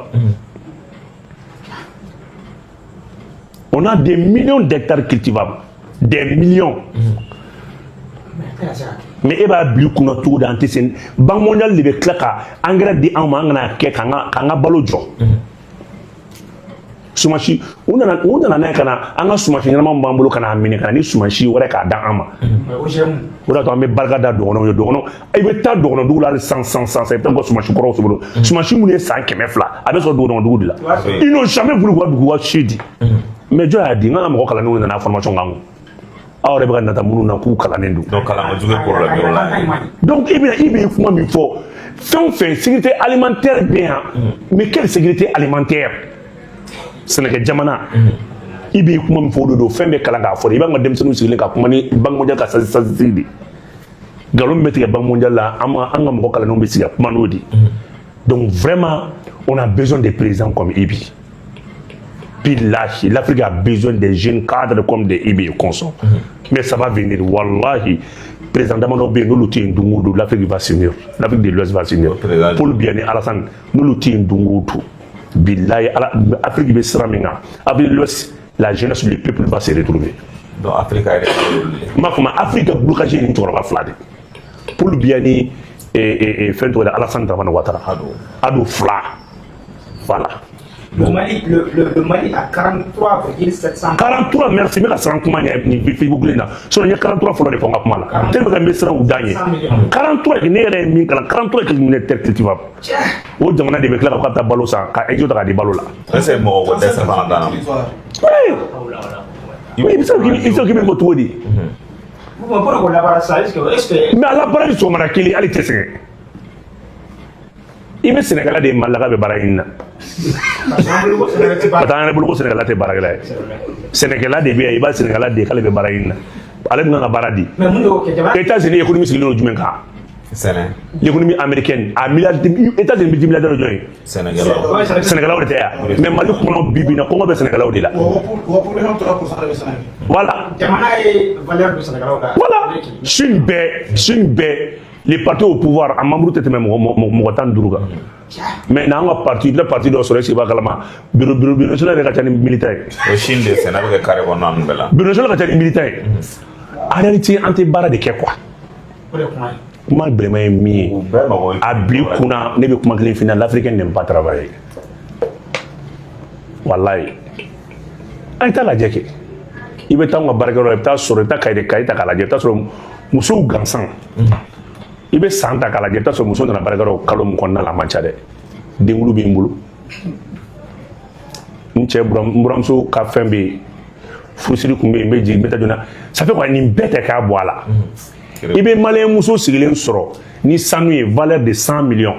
On a des millions d'hectares cultivables. Des millions. Mais e b'a bila i kunna cogo di? An tɛ se. Banque mondiale de bɛ tila ka engrais di anw ma, an kana kɛ k'an ka balo jɔ. Sumasi, u nana n'a ye ka na an ka sumasi ɲɛnama b'an bolo ka n'a minɛ ka na ni sumasi wɛrɛ k'a da an ma. O de y'a to an bɛ barika da dɔgɔnɔw ye. Dɔgɔnɔ, i bɛ taa dɔgɔnɔ dugu la hali san san san san, i bɛ taa u ka sumasi kɔrɔw sɔrɔ. Sumasi minnu ye san 200, a bɛ sɔrɔ dɔgɔnɔ dugu de la. Ils n'ont jamais voulu k'u ka dugu ka si di. Mais jɔn y'a di? N ka mɔgɔ kalannenw nana formation k'an kun. Aw yɛrɛ bɛ ka nata minnu na k'u kalannen don. Donc kalanko jugu ye problème yɔrɔ la. Donc i bɛ kuma min fɔ, fɛn o fɛn, sécurité alimentaire bɛ yan, mais quelle sécurité alimentaire? Sɛnɛkɛ jamana, i bɛ kuma min fɔ, o de don. Fɛn bɛɛ kalan k'a fɔ de. I b'an ka denmisɛnninw sigilen ka kuma ni Banque mondiale ka statistique de. Nkalon min bɛ tigɛ Banque mondiale la, an ka mɔgɔ kalannenw bɛ sigi ka kuma n'o de. Donc vraiment, on a besoin des présidents comme IB. Billahi, l'Afrique a besoin des jeunes cadres comme des IB et consorts. Mais ça va venir, wallahi. Président damadɔ bɛ yen, n'olu tɛ yen don o don, l'Afrique va s'unir. L'Afrique de l'Ouest va s'unir. Paul Biya ni Alassane, n'olu tɛ yen don o don, billahi, ala, Afrique bɛ sira min kan, Afrique de l'Ouest, la jeunesse, le peuple va se retrouver. Donc Afrique yɛrɛ. N b'a fɔ ma, Afrique ka blocage ye nin cɛkɔrɔba fila de. Paul Biya ni fɛn tɔgɔ de, Alassane Dramane Ouattara. Ado fila. Voilà. Le Mali a 43,700. 43, merci. N bɛ ka siran kuma ɲɛ nin Facebook in na. Sinon n ye 43 fɔlɔ de fɔ n ka kuma la. Tellement que n bɛ siran u da ɲɛ. 43, ne yɛrɛ ye min kalan, 43 quelques minutes terre cultivable. O jamana de bɛ tila ka taa balo san, ka exo ta k'a di balo la. Est-ce que mɔgɔ ko dɛsɛ fana t'an na? Oui, i bɛ se k'i bɛ fɔ cogo di? Bon, pour qu'on labaara sisan, est-ce que Mais a labaara ni sɔgɔmada kelen, hali tɛ sɛgɛn. I bɛ sɛnɛkɛla de ye Mali la k'a bɛ baara ɲini na. Parce que an bolo ko sɛnɛ tɛ Ka baara. taa an yɛrɛ bolo ko sɛnɛkɛla tɛ baarakɛla ye. Sɛnɛkɛla de bɛ yan, i b'a sɛnɛkɛla de ye k'ale bɛ baara ɲini na. Ale bɛ kan ka baara di. Mais mun de y'o kɛ jamana? États-Unis économie sigilen don jumɛn kan? Sɛnɛ. L'économie américaine a milliard, États-Unis multimilliardaire jɔn ye? Sɛnɛkɛlaw. Sɛnɛkɛlaw de tɛ yan. Mais Mali kɔnɔ bi bi in na, kɔngɔ bɛ sɛnɛkɛlaw de la. Wa population 3% de bɛ sɛnɛ kɛ. Voilà. Jamana ye valeur don sɛnɛkɛlaw la. Voilà. Chine bɛɛ, les partis au pouvoir, a membre tɛ tɛmɛ mɔgɔ 15 kan. Mais n'an ka parti, i bɛ parti dɔ sɔrɔ, est-ce que i b'a kalama? Bureau national yɛrɛ ka ca ni militant ye. O Chine de, sɛnɛ bɛ kɛ carré kɔnɔna ninnu bɛɛ la. Bureau national ka ca ni militant ye. En réalité, an tɛ baara de kɛ quoi. O de ye kuma ye. Kuma gɛlɛman ye min ye. U bɛɛ mago bɛ. A bil'i kunna, ne bɛ kuma kelen f'i ɲɛna: l'Africain n'aime pas travailler. Wallahi. An ye taa lajɛ kɛ. I bɛ taa anw ka baarakɛyɔrɔ la, i bɛ taa sɔrɔ, i bɛ taa cahier ta k'a lajɛ, i bɛ taa sɔrɔ musow gansan. I bɛ san ta k'a lajɛ, i bɛ taa sɔrɔ muso nana baarakɛyɔrɔ kalo min kɔnɔna la, a man ca dɛ. Denkulu bɛ n bolo. N cɛ n buramuso ka fɛn bɛ yen. Furusiri kun bɛ yen, n bɛ jigin, n bɛ taa joona. Ça fait quoi? Nin bɛɛ tɛ k'a bɔ a la. I bɛ malien muso sigilen sɔrɔ ni sanu ye valeur de 100 millions.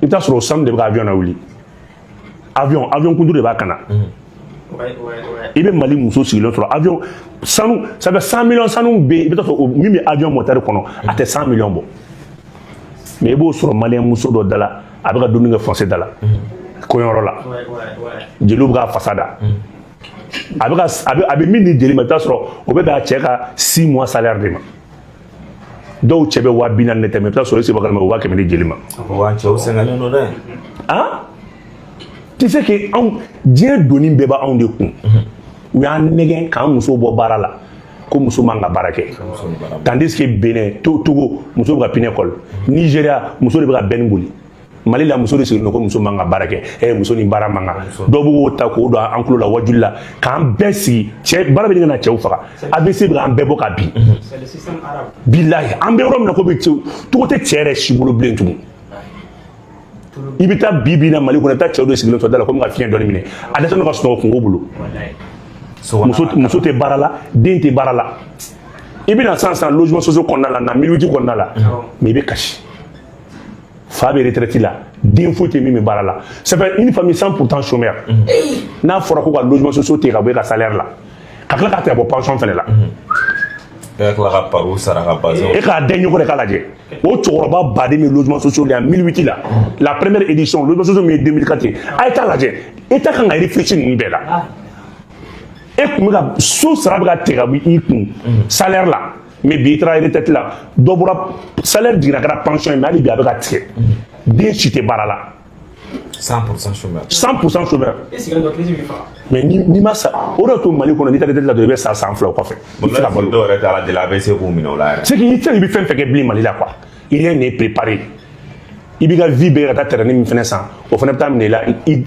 I bɛ taa sɔrɔ o sanu de bɛ ka avion na wuli. Avion kunturu de b'a kana. I bɛ Mali muso sigilen sɔrɔ avion sanu, ça fait 100 millions sanu bɛ yen, i bɛ taa sɔrɔ min bɛ avion moteur kɔnɔ, a tɛ 100 millions bɔ. Mais i b'o sɔrɔ malien muso dɔ da la, a bɛ ka dumuni kɛ fossé da la, kɔɲɔyɔrɔ la. Jeliw bɛ ka fasa da. A bɛ ka a bɛ min di jeli ma, i bɛ taa sɔrɔ o bɛ bɛn a cɛ ka 6 mois salaire de ma. Dɔw cɛ bɛ 40 000 de tɛmɛ, i bɛ taa sɔrɔ e seba kalama 100 000 di jeli ma. Wa cɛw sɛgɛnnen don dɛ. Ah, tu sais que anw, diɲɛ doni bɛɛ b'anw de kun. U y'an nɛgɛn k'an musow bɔ baara la, ko muso man ka baara kɛ, tandis que Benin, Togo, muso bɛ ka pinɛ kɔli. Nigéria, muso de bɛ ka bɛnni boli. Mali la, muso de sigilen don ko muso man ka baara kɛ. Muso ni baara man kan. Dɔw b'o ta k'o don an tulo la wajuli la, k'an bɛɛ sigi. Cɛ baara bɛ ɲini ka na cɛw faga. ABC bɛ k'an bɛɛ bɔ ka bin. C'est le système arabe. Bilahi, an bɛ yɔrɔ min na ko bi, cɛw tɔgɔ tɛ cɛ yɛrɛ si bolo bilen tugun. I bɛ taa bi bi in na Mali kɔnɔ, i bɛ taa cɛw de sigilen sɔrɔ da la komi ka fiɲɛ dɔɔni minɛ, a dɛsɛ ka sunɔgɔ kungo bolo. Muso tɛ baara la, den tɛ baara la. I bɛna sisan sisan logement sociaux kɔnɔna la, na 1008 kɔnɔna la, mais i bɛ kasi. Fa bɛ retraite la, Den foyi tɛ min bɛ baara la. Ça fait une famille 100% chômeur. N'a fɔra ko ka logement sociaux tigɛ ka bɔ e ka salaire la, ka tila k'a tigɛ bɔ pension fɛnɛ la, E ka tila ka pariw sara ka bazɛnw. E k'a den ɲɔgɔn de k'a lajɛ. O cɛkɔrɔba baden bɛ logement sociaux de yan 1008 la, la première édition logement sociaux min ye 2004 ye. A ye taa lajɛ, État kan ka réfléchir ninnu bɛɛ la. E kun bɛ ka so sara bɛ ka tigɛ ka bɔ i kun salaire la, mais bi i taara retraite la, dɔ bɔra salaire jiginna, kɛra pension ye, mais hali bi a bɛ ka tigɛ. Den si tɛ baara la. 100% chômeur. 100% chômeur. E sigilen dɔ crise b'i faga. Mais ni ma sa, o de y'a to Mali kɔnɔ, n'i taara retraite la dɔrɔn, i bɛ sa san 2 o kɔfɛ, i tɛ se ka balo. Dɔw yɛrɛ t'a la deli, a bɛ se k'u minɛ o la yɛrɛ. C'est que i tɛ i bɛ fɛn fɛn kɛ bilen Mali la quoi, rien n'est préparé. I b'i ka vie bɛɛ ka taa terrain min fɛnɛ san, o fɛnɛ bɛ taa minɛ i la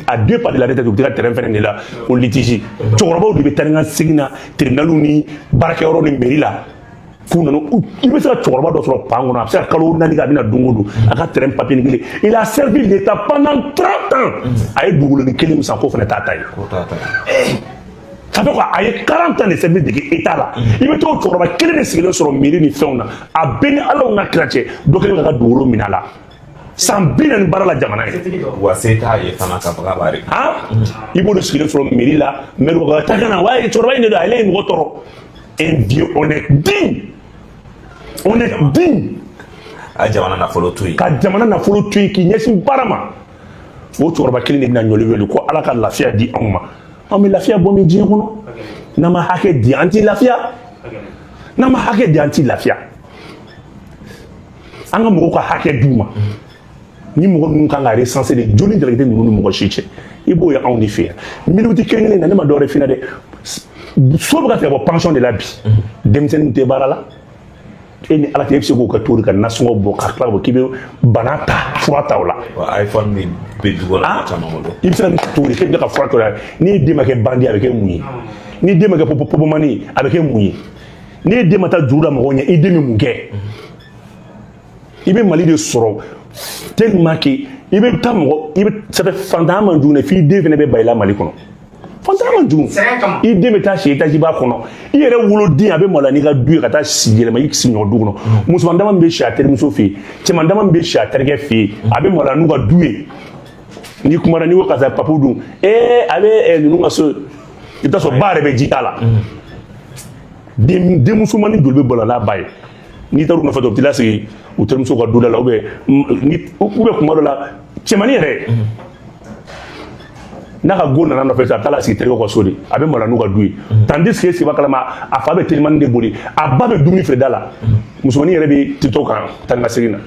à deux pas de la retraite, u bɛ taa terrain fɛnɛ de la o litige. Cɛkɔrɔbaw de bɛ taa ni ka segin na tribunal ni baarakɛyɔrɔ ni mairie la k'u nana. I bɛ se ka cɛkɔrɔba dɔ sɔrɔ pan kɔnɔ, a bɛ se ka kalo 4 kɛ, a bɛ na don o don a ka terrain papier ni kelen. Il a servi l'État pendant 30 ans, a ye dugukolonin kelen min san, k'o fɛnɛ t'a ta ye. K'o t'a ta ye. Ça fait quoi? A ye 40 ans de service de kɛ État la. I bɛ t'o cɛkɔrɔba kelen de sigilen sɔrɔ mairie ni fɛnw na, a bɛɛ ni Ala n'a kira cɛ, dɔ kelen bɛ ka dugukolo minɛ a la san 40 baara la jamana ye. Setigi dɔ. Wa se t'a ye fana ka fɔ k'a b'a Han, i b'o de sigilen sɔrɔ mairie la, maire ko ka taa ka na wa cɛkɔrɔba in de don, ale ye mɔgɔ tɔɔrɔ. Un vieux honnête, digne, honnête, digne. A ye jamana nafolo to yen. Ka jamana nafolo to yen k'i ɲɛsin baara ma, o cɛkɔrɔba kelen de bɛna ɲɔli wele ko Ala ka lafiya di anw ma. Anw bɛ lafiya bɔ min diɲɛ kɔnɔ? N'an ma hakɛ di, an t'i lafiya. N'an ma hakɛ di, an t'i lafiya. An ka mɔgɔw ka hakɛ d'u ma. Ni mɔgɔ ninnu kan ka recenser de joli jalaki tɛ ninnu ni mɔgɔ si cɛ, i b'o ye anw de fɛ yan. Minute kelen kelen na, ne ma dɔwɛrɛ f'i ɲɛna dɛ, so bɛ ka tigɛ bɔ pension de la bi. Denmisɛnnin tɛ baara la. E ni Ala cɛ, e bɛ se k'o kɛ cogo di ka nasɔngɔ bɔ, ka tila ka bɔ k'i bɛ bana ta fura ta o la? Wa iPhone bɛ bɛ du kɔnɔ mɔgɔ caman bolo. I bɛ se ka nin cogo di k'e bɛ ka fura ta o la? N'i den ma kɛ bandit, a bɛ kɛ mun ye? N'i den ma kɛ popomani ye, a bɛ kɛ mun ye? N'i den ma taa juru da mɔgɔw ɲɛ, i den bɛ mun kɛ? I bɛ Mali de sɔrɔ tellement que i bɛ taa mɔgɔ i bɛ, ça fait fantanya man jugu dɛ, f'i den fana bɛ ba i la Mali kɔnɔ. Fantanya man jugu. Sɛgɛn kama. I den bɛ taa si étage ba kɔnɔ, i yɛrɛ woloden a bɛ maloya n'i ka du ye ka taa si yɛlɛma i sigiɲɔgɔn du kɔnɔ. Musoman dama min bɛ si a terimuso fɛ yen, cɛman dama min bɛ si a terikɛ fɛ yen, a bɛ maloya n'u ka du ye. N'i kumana, n'i ko karisa papu dun, ee, a bɛ ninnu ka so, i bɛ taa sɔrɔ ba yɛrɛ bɛ ji t'a la. Den denmusomanin joli bɛ balo n'a ba ye? N'i taara u nɔfɛ dɔrɔn, u t'i lasigi u terimuso ka du da la, ou bien ni ou bien kuma dɔ la, cɛmanin yɛrɛ n'a ka go nana nɔfɛ sisan, a bɛ taa lasigi terikɛw ka so de, a bɛ maloya n'u ka du ye. Tandis que e b'a kalama, a fa bɛ telimani de boli, a ba bɛ dumuni feere da la. Musomanin yɛrɛ bɛ TikTok kan taa ni ka segin na.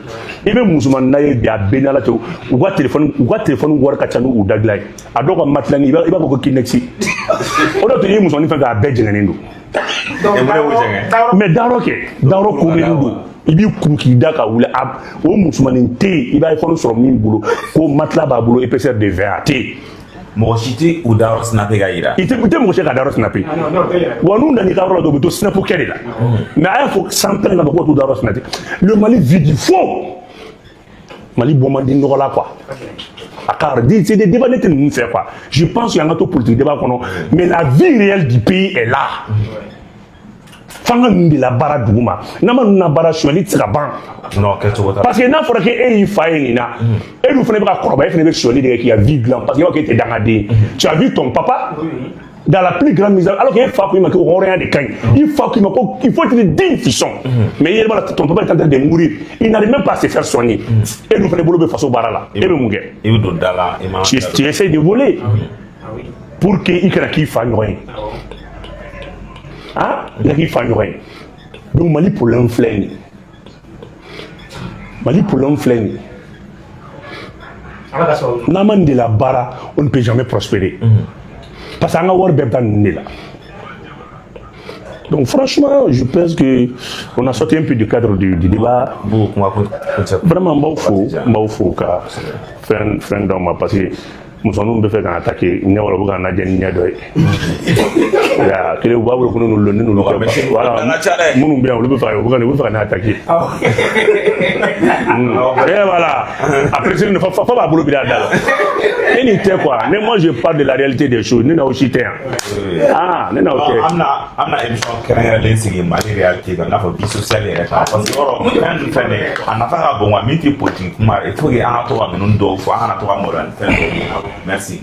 I bɛ musomanin na ye bi, a bɛɛ ni Ala cɛ, u ka téléphone wari ka ca n'u da dilan ye. A dɔw ka matelas i b'a fɔ ko Kleenex. O de y'a to i ye musomanin fɛn fɛn, a bɛɛ jɛngɛnnen don. Donc E mun de y'o jɛngɛ? Mais dayɔrɔ kɛ, dayɔrɔ kurulen don, i b'i kuru k'i da ka wuli. A o musomanin tɛ yen i b'a iPhone sɔrɔ min bolo ko matelas b'a bolo épaisseur de 20, a tɛ yen. Mɔgɔ si tɛ u dayɔrɔ snapper ka yira. I tɛ mɔgɔ si ka dayɔrɔ snapper. Ah non, non, tɛ yɛrɛ. Wa n'u nana i ka yɔrɔ la dɔrɔn, u bɛ to snap kɛ de la. Mais a y'a fɔ san tan ka bɔ k'u t'u dayɔrɔ snapper. Le Mali vit du faux. Mali bɔ man di nɔgɔ la quoi. A ka di, c'est des débats, ne tɛ ninnu fɛ quoi. Je pense qu'an ka to politique débat kɔnɔ, mais la vie réelle du pays est là. F'an ka ninnu de la baara dugu ma. N'an ma ninnu na baara, sonyali tɛ se ka ban. Non, kɛcogo t'a la. Parce que n'a fɔra k'e y'i fa ye nin na, e dun fana bɛ ka kɔrɔbaya, e fana bɛ sonyali de kɛ k'i ka vie dilan, parce que i b'a fɔ k'e tɛ dangaden ye. Tu as vu ton papa dans la plus grande misère, alors que e fa ko i ma ko hɔrɔnya de ka ɲi, i fa ko i ma ko il faut être digne fisson, mais i yɛrɛ b'a la, ton papa est en train de mourir, il n'arrive même pas à se faire soigner. E dun fana bolo bɛ faso baara la, e bɛ mun kɛ? I bɛ don da la, i ma. Tu essaies de voler Ah oui. pour que i kana k'i fa ɲɔgɔn ye. Awɔ. Ah, i ka k'i fa ɲɔgɔn ye. Donc Mali problème filɛ nin ye, Mali problème filɛ nin ye. Ala ka sababu ɲuman. N'an ma nin de la baara, on ne peut jamais prospérer, parce que an ka wari bɛɛ bɛ taa ninnu de la. Donc franchement, je pense que on a sorti un peu du cadre du débat. B'o kuma kun kuncɛ. Vraiment, n b'aw fo, n b'aw fo ka fɛn fɛn d'aw ma, parce que Musomaninw bɛ fɛ k'an attaquer ɲɛ wɛrɛ, u bɛ k'an lajɛ ni ɲɛ dɔ ye. Ya kelen u b'a bolo ko ne n'olu, ne n'olu tɛ. Voilà, minnu bɛ yan, olu bɛ fɛ, u bɛ fɛ ka ne attaquer. Et voilà, après c'est fa b'a bolo biri a da la. Ne nin tɛ quoi, ne, moi je parle de la réalité des choses. Ne n'aw si tɛ yan. Ah, ne n'aw tɛ. An bɛna émission kɛrɛnkɛrɛnlen sigi Mali réalité kan, i n'a fɔ vie sociale yɛrɛ kan, parce que yɔrɔ fɛn dun fɛn de a nafa ka bon quoi. Min tɛ politique kuma, il faut que an ka to ka ninnu dɔw fɔ, an kana to ka maloya ni fɛn dɔw ye. Merci.